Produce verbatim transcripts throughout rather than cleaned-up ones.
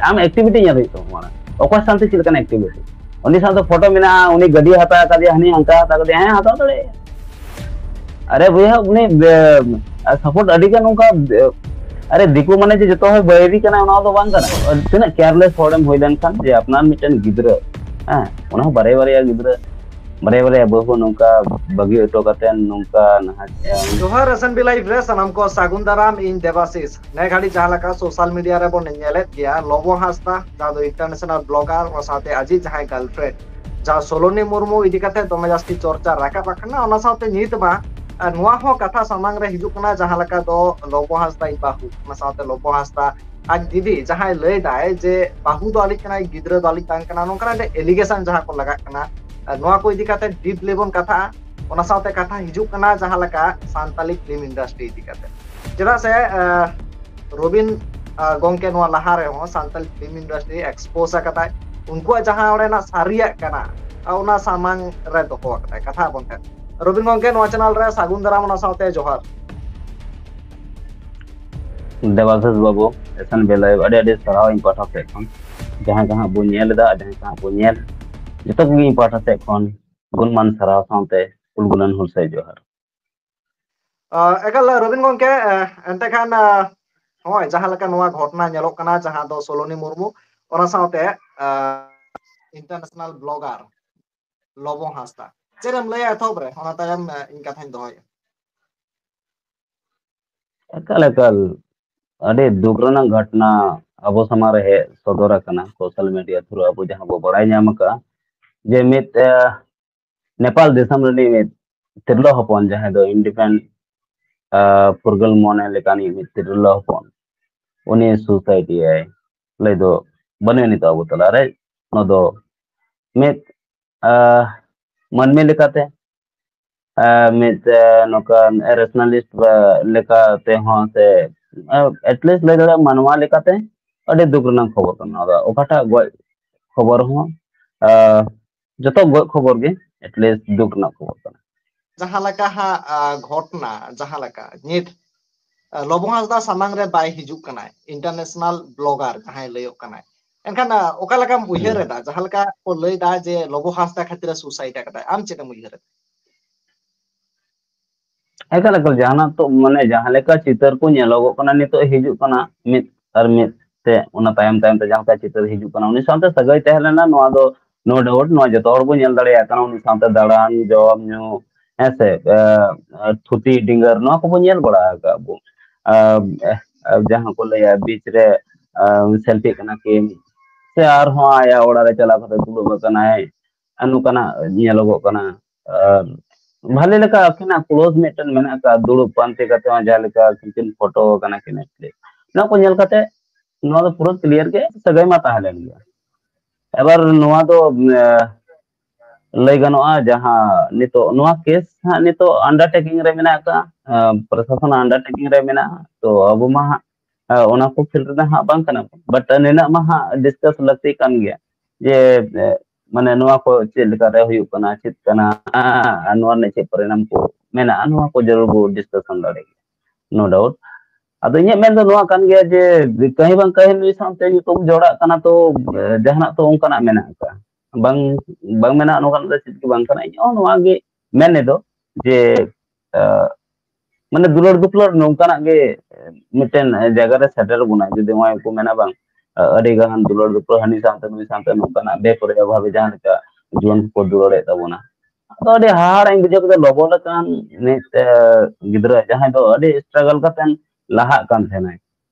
ᱟᱢ ᱮᱠᱴᱤᱵᱷᱤᱴᱤ ᱧᱮᱞ ᱦᱩᱭᱩᱜ ᱛᱟᱢᱟ ᱢᱟᱲᱟᱝ᱾ ᱚᱠᱚᱭ ᱥᱟᱶᱛᱮ ᱪᱮᱫ ᱞᱮᱠᱟᱱ ᱮᱠᱴᱤᱵᱷᱤᱴᱤ? ᱩᱱᱤ ᱥᱟᱶᱛᱮ ᱯᱷᱳᱴᱳ ᱢᱮᱱᱟᱜᱼᱟ, ᱩᱱᱤ ᱜᱟᱹᱰᱤ ᱦᱟᱛᱟᱣ ᱠᱟᱫᱮᱭᱟ, ᱦᱟᱹᱱᱤ ᱦᱟᱱᱠᱟ ᱦᱟᱛᱟᱣ ᱠᱟᱫᱮᱭᱟ, ᱦᱮᱸ, ᱦᱟᱛᱟᱣ ᱫᱟᱲᱮᱭᱟᱜᱼᱟ᱾ ᱟᱨᱮ ᱵᱚᱭᱦᱟ, ᱩᱱᱤ ᱥᱟᱯᱳᱨᱴ ᱟᱹᱰᱤ ᱜᱟᱱ ᱚᱱᱠᱟ, ᱟᱨᱮ ᱫᱤᱠᱩ ᱢᱟᱱᱮ ᱡᱮ ᱡᱚᱛᱚ ᱦᱚᱲ ᱵᱟᱹᱭᱨᱤ ᱠᱟᱱᱟ, ᱚᱱᱟ ᱫᱚ ᱵᱟᱝ ᱠᱟᱱᱟ᱾ ᱛᱤᱱᱟᱹᱜ ᱠᱮᱭᱟᱨᱞᱮᱥ ᱦᱚᱲᱮᱢ ᱦᱩᱭ ᱞᱮᱱᱠᱷᱟᱱ, ᱡᱮ ᱟᱯᱱᱟᱨ ᱢᱤᱫᱴᱮᱱ ᱜᱤᱫᱽᱨᱟᱹ, ᱦᱮᱸ, ᱚᱱᱟ ᱦᱚᱸ ᱵᱟᱨᱭᱟ ᱵᱟᱨᱭᱟ ᱜᱤᱫᱽᱨᱟᱹ, ᱵᱟᱨᱭᱟ ᱵᱟᱨᱭᱟ ᱵᱟᱹᱦᱩ ᱱᱚᱝᱠᱟ ᱵᱟᱹᱜᱤ ᱦᱚᱴᱚ ᱠᱟᱛᱮ ᱱᱚᱝᱠᱟ ᱱᱟᱦᱟᱪᱟᱨ᱾ ᱡᱚᱦᱟᱨ S N B Live ᱨᱮ ᱥᱟᱱᱟᱢ ᱠᱚ ᱥᱟᱹᱜᱩᱱ ᱫᱟᱨᱟᱢ, ᱤᱧ ᱫᱮᱵᱟᱥᱤᱥ᱾ ᱱᱮ ᱜᱷᱟᱹᱲᱤ ᱡᱟᱦᱟᱸ ᱞᱮᱠᱟ ᱥᱳᱥᱟᱞ ᱢᱤᱰᱤᱭᱟ ᱨᱮᱵᱚᱱ ᱧᱮᱞᱮᱫ ᱜᱮᱭᱟ, ᱞᱚᱵᱚ ᱦᱟᱸᱥᱫᱟ, ᱡᱟᱦᱟᱸ ᱫᱚ ᱤᱱᱴᱟᱨᱱᱮᱥᱚᱱᱟᱞ ᱵᱞᱚᱜᱟᱨ, ᱚᱱᱟ ᱥᱟᱶᱛᱮ ᱟᱡᱤᱡ ᱡᱟᱦᱟᱸᱭ ᱜᱟᱨᱞᱯᱷᱨᱮᱱᱰ, ᱡᱟᱦᱟᱸ ᱥᱳᱞᱳᱱᱤ ᱢᱩᱨᱢᱩ ᱤᱫᱤ ᱠᱟᱛᱮ ᱫᱚᱢᱮ ᱡᱟᱹᱥᱛᱤ ᱪᱚᱨᱪᱟ ᱨᱟᱠᱟᱵ ᱟᱠᱟᱱᱟ, ᱚᱱᱟ ᱥᱟᱶᱛᱮ ᱱᱤᱛ ᱢᱟ, ᱟᱨ ᱱᱚᱣᱟ ᱦᱚᱸ ᱠᱟᱛᱷᱟ ᱥᱟᱢᱟᱝ ᱨᱮ ᱦᱤᱡᱩᱜ ᱠᱟᱱᱟ, ᱡᱟᱦᱟᱸ ᱞᱮᱠᱟ ᱫᱚ ᱞᱚᱵᱚ ᱦᱟᱸᱥᱫᱟ ᱤᱡ ᱵᱟᱹᱦᱩ, ᱚᱱᱟ ᱥᱟᱶᱛᱮ ᱞᱚᱵᱚ ᱦᱟᱸᱥᱫᱟ ᱟᱡ ᱫᱤᱫᱤ ᱡᱟᱦᱟᱸᱭ ᱞᱟᱹᱭ ᱫᱟᱭ ᱡᱮ ᱵᱟᱹᱦᱩ ᱫᱚ ᱟᱹᱞᱤᱡ ᱠᱟᱱᱟᱭ, ᱜᱤᱫᱽᱨᱟᱹ ᱫᱚ ᱟᱹᱞᱤᱡ ᱵᱟᱝ ᱠᱟᱱᱟ, ᱱᱚᱝᱠᱟᱱᱟᱜ ᱢᱤᱫᱴᱮᱱ ᱮᱞᱤᱜᱮᱥᱚᱱ ᱡᱟᱦᱟᱸ ᱠᱚ ᱞᱟᱜᱟᱜ ᱠᱟᱱᱟ, ᱟᱨ ᱱᱚᱣᱟ ᱠᱚ ᱤᱫᱤ ᱠᱟᱛᱮ ᱰᱤᱯᱞᱤ ᱵᱚᱱ ᱠᱟᱛᱷᱟᱜᱼᱟ᱾ ᱚᱱᱟ ᱥᱟᱶᱛᱮ ᱠᱟᱛᱷᱟ ᱦᱤᱡᱩᱜ ᱠᱟᱱᱟ ᱡᱟᱦᱟᱸ ᱞᱮᱠᱟ ᱥᱟᱱᱛᱟᱞᱤ ᱯᱷᱤᱞᱢ ᱤᱱᱰᱟᱥᱴᱨᱤ ᱤᱫᱤ ᱠᱟᱛᱮ, ᱪᱮᱫᱟᱜ ᱥᱮ, ᱟᱸ, ᱨᱚᱵᱤᱱ, ᱟᱸ, ᱜᱚᱝᱠᱮ ᱱᱚᱣᱟ ᱞᱟᱦᱟ ᱨᱮᱦᱚᱸ ᱥᱟᱱᱛᱟᱞᱤ ᱯᱷᱤᱞᱢ ᱤᱱᱰᱟᱥᱴᱨᱤ ᱮᱠᱥᱯᱳᱡ ᱟᱠᱟᱫᱟᱭ, ᱩᱱᱠᱩᱣᱟᱜ ᱡᱟᱦᱟᱸ ᱚᱸᱰᱮᱱᱟᱜ ᱥᱟᱹᱨᱤᱭᱟᱜ ᱠᱟᱱᱟ, ᱟᱨ ᱚᱱᱟ ᱥᱟᱢᱟᱝ ᱨᱮ ᱫᱚᱦᱚ ᱟᱠᱟᱫᱟᱭ᱾ ᱠᱟᱛᱷᱟ ᱵᱚᱱ ᱠᱟᱱ ᱨᱚᱵᱤᱱ ᱜᱚᱝᱠᱮ, ᱱᱚᱣᱟ ᱪᱮᱱᱮᱞ ᱨᱮ ᱥᱟᱹᱜᱩᱱ ᱫᱟᱨᱟᱢ, ᱚᱱᱟ ᱥᱟᱶᱛᱮ ᱡᱚᱦᱟᱨ᱾ ᱫᱮᱵᱟᱥᱤᱥ ᱵᱟᱹᱵᱩ, S N B Live ᱟᱹᱰᱤ ᱟᱹᱰᱤ ᱥᱟᱨᱦᱟᱣ ᱤᱧ ᱯᱟᱦᱴᱟ ᱥᱮᱫ ᱠᱷᱚᱱ᱾ ᱡᱟᱦᱟᱸᱭ ᱠᱚ ᱦᱟᱸᱜ ᱵᱚᱱ ᱧᱮᱞ ᱮᱫᱟ, ᱡᱟᱦᱟᱸᱭ ᱠᱚ ᱦᱟᱸᱜ ᱵᱚᱱ ᱧᱮᱞ, ᱡᱚᱛᱚ ᱠᱚᱜᱮ ᱤᱧ ᱯᱟᱦᱴᱟ ᱥᱮᱫ ᱠᱷᱚᱱ ᱜᱩᱱᱢᱟᱱ ᱥᱟᱨᱦᱟᱣ ᱥᱟᱶᱛᱮ ᱩᱞᱜᱩᱞᱟᱱ ᱦᱩᱞᱥᱟᱹᱭ ᱡᱚᱦᱟᱨ᱾ ᱟᱸ, ᱮᱠᱟᱞ, ᱨᱚᱵᱤᱱ ᱜᱚᱝᱠᱮ, ᱮᱸ, ᱮᱱᱛᱮ ᱠᱷᱟᱱ, ᱟᱸ, ᱱᱚᱜᱼᱚᱭ ᱡᱟᱦᱟᱸ ᱞᱮᱠᱟ ᱱᱚᱣᱟ ᱜᱷᱚᱴᱚᱱᱟ ᱧᱮᱞᱚᱜ ᱠᱟᱱᱟ, ᱡᱟᱦᱟᱸ ᱫᱚ ᱥᱳᱞᱳᱱᱤ ᱢᱩᱨᱢᱩ, ᱚᱱᱟ ᱥᱟᱶᱛᱮ, ᱟᱸ, ᱤᱱᱴᱟᱨᱱᱮᱥᱚᱱᱟᱞ ᱵᱞᱚᱜᱟᱨ ᱞᱚᱵᱚ ᱦᱟᱸᱥᱫᱟ, ᱪᱮᱫ ᱮᱢ ᱞᱟᱹᱭᱟ ᱮᱛᱚᱦᱚᱵ ᱨᱮ? ᱚᱱᱟ ᱛᱟᱭᱚᱢ, ᱟᱸ, ᱤᱧ ᱠᱟᱛᱷᱟᱧ ᱫᱚᱦᱚᱭᱟ᱾ ᱮᱠᱟᱞ, ᱮᱠᱟᱞ᱾ ᱟᱹᱰᱤ ᱫᱩᱠ ᱨᱮᱱᱟᱜ ᱜᱷᱚᱴᱚᱱᱟ ᱟᱵᱚ ᱥᱟᱢᱟᱝ ᱨᱮ ᱦᱮᱡ ᱥᱚᱫᱚᱨ ᱟᱠᱟᱱᱟ, ᱥᱳᱥᱟᱞ ᱢᱤᱰᱤᱭᱟ ᱛᱷᱨᱩ ᱟᱵᱚ ᱡᱟᱦᱟᱸ ᱵᱚ ᱵᱟᱲᱟᱭ ᱧᱟᱢ ᱟᱠᱟᱫᱼᱟ, ᱡᱮ ᱢᱤᱫ, ᱮ, ᱱᱮᱯᱟᱞ ᱫᱤᱥᱚᱢ ᱨᱤᱱᱤᱡ ᱢᱤᱫ ᱛᱤᱨᱞᱟᱹ ᱦᱚᱯᱚᱱ, ᱡᱟᱦᱟᱸᱭ ᱫᱚ ᱤᱱᱰᱤᱯᱮᱱᱰ, ᱮ, ᱯᱷᱩᱨᱜᱟᱹᱞ ᱢᱚᱱᱮ ᱞᱮᱠᱟᱱᱤᱡ ᱢᱤᱫ ᱛᱤᱨᱞᱟᱹ ᱦᱚᱯᱚᱱ, ᱩᱱᱤ ᱥᱩᱥᱟᱭᱤᱰ ᱮᱭᱟᱭ, ᱞᱟᱹᱭ ᱫᱚ ᱵᱟᱹᱱᱩᱜ ᱱᱤᱛᱚᱜ ᱟᱵᱚ ᱛᱟᱞᱟᱨᱮ᱾ ᱱᱚᱣᱟ ᱫᱚ ᱢᱤᱫ, ᱮ, ᱢᱟᱹᱱᱢᱤ ᱞᱮᱠᱟᱛᱮ, ᱮ, ᱢᱤᱫ, ᱮ, ᱱᱚᱝᱠᱟᱱ ᱨᱮᱥᱱᱟᱞᱤᱥᱴ ᱞᱮᱠᱟ ᱛᱮᱦᱚᱸ ᱥᱮ, ᱮ, ᱮᱴᱞᱤᱥᱴ ᱞᱟᱹᱭ ᱫᱟᱲᱮᱭᱟᱜᱼᱟ, ᱢᱟᱱᱣᱟ ᱞᱮᱠᱟᱛᱮ ᱟᱹᱰᱤ ᱫᱩᱠ ᱨᱮᱱᱟᱜ ᱠᱷᱚᱵᱚᱨ ᱠᱟᱱᱟ᱾ ᱟᱫᱚ ᱚᱠᱟᱴᱟᱜ ᱜᱚᱡ ᱠᱷᱚᱵᱚᱨ ᱦᱚᱸ, ᱮ, ᱡᱚᱛᱚ ᱜᱚᱡ ᱠᱷᱚᱵᱚᱨ ᱜᱮ ᱮᱴᱞᱤᱥᱴ ᱫᱩᱠ ᱨᱮᱱᱟᱜ ᱠᱷᱚᱵᱚᱨ ᱠᱟᱱᱟ᱾ ᱡᱟᱦᱟᱸ ᱞᱮᱠᱟ ᱦᱟᱸᱜ, ᱟ, ᱜᱷᱚᱴᱚᱱᱟ, ᱡᱟᱦᱟᱸ ᱞᱮᱠᱟ ᱱᱤᱛ ᱞᱚᱵᱚ ᱦᱟᱸᱥᱫᱟ ᱥᱟᱢᱟᱝ ᱨᱮ ᱵᱟᱭ ᱦᱤᱡᱩᱜ ᱠᱟᱱᱟᱭ, ᱤᱱᱴᱟᱨᱱᱮᱥᱚᱱᱟᱞ ᱵᱞᱚᱜᱟᱨ ᱡᱟᱦᱟᱸᱭ ᱞᱟᱹᱭᱚᱜ ᱠᱟᱱᱟᱭ᱾ ᱮᱱᱠᱷᱟᱱ ᱚᱠᱟ ᱞᱮᱠᱟᱢ ᱩᱭᱦᱟᱹᱨ ᱮᱫᱟ, ᱡᱟᱦᱟᱸ ᱞᱮᱠᱟ ᱠᱚ ᱞᱟᱹᱭ ᱮᱫᱟ ᱡᱮ ᱞᱚᱵᱚ ᱦᱟᱸᱥᱫᱟ ᱠᱷᱟᱹᱛᱤᱨ ᱮ ᱥᱩᱥᱟᱭᱤᱰ ᱟᱠᱟᱫᱟᱭ, ᱟᱢ ᱪᱮᱫ ᱮᱢ ᱩᱭᱦᱟᱹᱨ ᱮᱫᱟ? ᱮᱠᱟᱞ ᱮᱠᱟᱞ, ᱡᱟᱦᱟᱱᱟᱜ ᱛᱚ ᱢᱟᱱᱮ ᱡᱟᱦᱟᱸ ᱞᱮᱠᱟ ᱪᱤᱛᱟᱹᱨ ᱠᱚ ᱧᱮᱞᱚᱜᱚᱜ ᱠᱟᱱᱟ ᱱᱤᱛᱚᱜ ᱦᱤᱡᱩᱜ ᱠᱟᱱᱟ ᱢᱤᱫ ᱟᱨ ᱢᱤᱫ ᱛᱮ, ᱚᱱᱟ ᱛᱟᱭᱚᱢ ᱛᱟᱭᱚᱢ ᱛᱮ ᱡᱟᱦᱟᱸ ᱞᱮᱠᱟ ᱪᱤᱛᱟᱹᱨ ᱦᱤᱡᱩᱜ ᱠᱟᱱᱟ, ᱩᱱᱤ ᱥᱟᱶᱛᱮ ᱥᱟᱹᱜᱟᱹᱭ ᱛᱟᱦᱮᱸ ᱞᱮᱱᱟ, ᱱᱚᱣᱟ ᱫᱚ no doubt, ᱱᱚᱣᱟ ᱡᱚᱛᱚ ᱦᱚᱲ ᱵᱚᱱ ᱧᱮᱞ ᱫᱟᱲᱮᱭᱟᱜ ᱠᱟᱱᱟ᱾ ᱩᱱᱤ ᱥᱟᱶᱛᱮ ᱫᱟᱬᱟᱱ, ᱡᱚᱢ ᱧᱩ, ᱦᱮᱸ ᱥᱮ, ᱛᱷᱩᱛᱤ ᱰᱤᱝᱜᱟᱹᱨ, ᱱᱚᱣᱟ ᱠᱚᱵᱚᱱ ᱧᱮᱞ ᱵᱟᱲᱟ ᱟᱠᱟᱫ ᱵᱚ᱾ ᱡᱟᱦᱟᱸ ᱠᱚ ᱞᱟᱹᱭᱟ ᱵᱤᱪ ᱨᱮ ᱥᱮᱞᱯᱷᱤ ᱠᱟᱱᱟ ᱠᱤᱱ, ᱥᱮ ᱟᱨᱦᱚᱸ ᱟᱭᱟᱜ ᱚᱲᱟᱜ ᱨᱮ ᱪᱟᱞᱟᱣ ᱠᱟᱛᱮ ᱫᱩᱲᱩᱵ ᱟᱠᱟᱱᱟᱭ, ᱱᱚᱝᱠᱟᱱᱟᱜ ᱧᱮᱞᱚᱜᱚᱜ ᱠᱟᱱᱟ᱾ ᱵᱷᱟᱞᱮ ᱞᱮᱠᱟ ᱟᱹᱠᱤᱱᱟᱜ ᱠᱞᱳᱡᱽ ᱢᱤᱫᱴᱮᱱ ᱢᱮᱱᱟᱜ ᱟᱠᱟᱫ, ᱫᱩᱲᱩᱵ ᱯᱟᱱᱛᱮ ᱠᱟᱛᱮ ᱦᱚᱸ ᱡᱟᱦᱟᱸ ᱞᱮᱠᱟ ᱟᱹᱠᱤᱱ ᱠᱤᱱ ᱯᱷᱳᱴᱳ ᱟᱠᱟᱱᱟ ᱠᱤᱱ, ᱱᱚᱣᱟ ᱠᱚ ᱧᱮᱞ ᱠᱟᱛᱮ ᱱᱚᱣᱟ ᱫᱚ ᱯᱩᱨᱟᱹ ᱠᱞᱤᱭᱟᱨ ᱜᱮ ᱥᱟᱹᱜᱟᱹᱭ ᱢᱟ ᱛᱟᱦᱮᱸ ᱞᱮᱱ ᱜᱮᱭᱟ᱾ ᱮᱵᱟᱨ ᱱᱚᱣᱟ ᱫᱚ ᱞᱟᱹᱭ ᱜᱟᱱᱚᱜᱼᱟ, ᱡᱟᱦᱟᱸ ᱱᱤᱛᱚᱜ ᱱᱚᱣᱟ ᱠᱮᱥ ᱦᱟᱸᱜ ᱱᱤᱛᱚᱜ ᱟᱱᱰᱟᱨᱴᱮᱠᱤᱝ ᱨᱮ ᱢᱮᱱᱟᱜ ᱟᱠᱟᱫᱼᱟ, ᱯᱨᱚᱥᱟᱥᱚᱱ ᱟᱱᱰᱟᱨᱴᱮᱠᱤᱝ ᱨᱮ ᱢᱮᱱᱟᱜᱼᱟ᱾ ᱛᱚ ᱟᱵᱚ ᱢᱟ ᱦᱟᱸᱜ ᱚᱱᱟ ᱠᱚ ᱯᱷᱤᱞᱰ ᱨᱮᱫᱚ ᱦᱟᱸᱜ ᱵᱟᱝ ᱠᱟᱱᱟ ᱵᱚᱱ, ᱵᱟᱴ ᱱᱤᱱᱟᱹᱜ ᱢᱟ ᱦᱟᱸᱜ ᱰᱤᱥᱠᱟᱥ ᱞᱟᱹᱠᱛᱤ ᱠᱟᱱ ᱜᱮᱭᱟ ᱡᱮ ᱢᱟᱱᱮ ᱱᱚᱣᱟ ᱠᱚ ᱪᱮᱫ ᱞᱮᱠᱟᱨᱮ ᱦᱩᱭᱩᱜ ᱠᱟᱱᱟ, ᱪᱮᱫ ᱠᱟᱱᱟ, ᱟᱨ ᱱᱚᱣᱟ ᱨᱮᱱᱟᱜ ᱪᱮᱫ ᱯᱚᱨᱤᱱᱟᱢ ᱠᱚ ᱢᱮᱱᱟᱜᱼᱟ, ᱱᱚᱣᱟ ᱠᱚ ᱡᱟᱹᱨᱩᱲ ᱵᱚ ᱰᱤᱥᱠᱟᱥᱚᱱ ᱫᱟᱲᱮᱭᱟᱜ ᱜᱮᱭᱟ, ᱱᱳ ᱰᱟᱣᱩᱴ᱾ ᱟᱫᱚ ᱤᱧᱟᱹᱜ ᱢᱮᱱ ᱫᱚ ᱱᱚᱣᱟ ᱠᱟᱱ ᱜᱮᱭᱟ ᱡᱮ ᱠᱟᱹᱦᱤ ᱵᱟᱝ ᱠᱟᱹᱦᱤ ᱱᱩᱭ ᱥᱟᱶᱛᱮ ᱧᱩᱛᱩᱢ ᱡᱚᱲᱟᱜ ᱠᱟᱱᱟ, ᱛᱚ ᱡᱟᱦᱟᱱᱟᱜ ᱛᱚ ᱚᱱᱠᱟᱱᱟᱜ ᱢᱮᱱᱟᱜ ᱟᱠᱟᱫᱼᱟ, ᱵᱟᱝ ᱵᱟᱝ ᱢᱮᱱᱟᱜ ᱱᱚᱝᱠᱟᱱᱟᱜ ᱫᱚ ᱪᱮᱫ ᱜᱮ ᱵᱟᱝ ᱠᱟᱱᱟ᱾ ᱤᱧ ᱦᱚᱸ ᱱᱚᱣᱟ ᱜᱮ ᱢᱮᱱ ᱫᱚ ᱡᱮ ᱢᱟᱱᱮ ᱫᱩᱞᱟᱹᱲ ᱫᱩᱯᱞᱟᱹᱲ ᱱᱚᱝᱠᱟᱱᱟᱜ ᱜᱮ ᱢᱤᱫᱴᱮᱱ ᱡᱟᱭᱜᱟ ᱨᱮ ᱥᱮᱴᱮᱨ ᱵᱚᱱᱟ᱾ ᱡᱩᱫᱤ ᱱᱚᱜᱼᱚᱭ ᱠᱚ ᱢᱮᱱᱟ ᱵᱟᱝ ᱟᱹᱰᱤ ᱜᱟᱱ ᱫᱩᱞᱟᱹᱲ ᱫᱩᱯᱞᱟᱹᱲ ᱦᱟᱹᱱᱤ ᱥᱟᱶᱛᱮ ᱱᱩᱭ ᱥᱟᱶᱛᱮ ᱱᱚᱝᱠᱟᱱᱟᱜ ᱵᱮᱯᱟᱨᱤᱭᱟ ᱵᱷᱟᱵᱮ ᱡᱟᱦᱟᱸ ᱞᱮᱠᱟ ᱡᱩᱣᱟᱹᱱ ᱠᱚᱠᱚ ᱫᱩᱞᱟᱹᱲᱮᱫ ᱛᱟᱵᱚᱱᱟ, ᱟᱫᱚ ᱟᱹᱰᱤ ᱦᱟᱦᱟᱲᱟᱜ ᱤᱧ ᱵᱩᱡᱷᱟᱹᱣ ᱠᱮᱫᱟ᱾ ᱞᱚᱵᱚ ᱞᱮᱠᱟᱱ ᱢᱤᱫ ᱜᱤᱫᱽᱨᱟᱹ ᱡᱟᱦᱟᱸᱭ ᱫᱚ ᱟᱹᱰᱤ ᱥᱴᱨᱟᱜᱚᱞ ᱠᱟᱛᱮ ᱞᱟᱦᱟᱜ ᱠᱟᱱ ᱛᱟᱦᱮᱱᱟᱭ,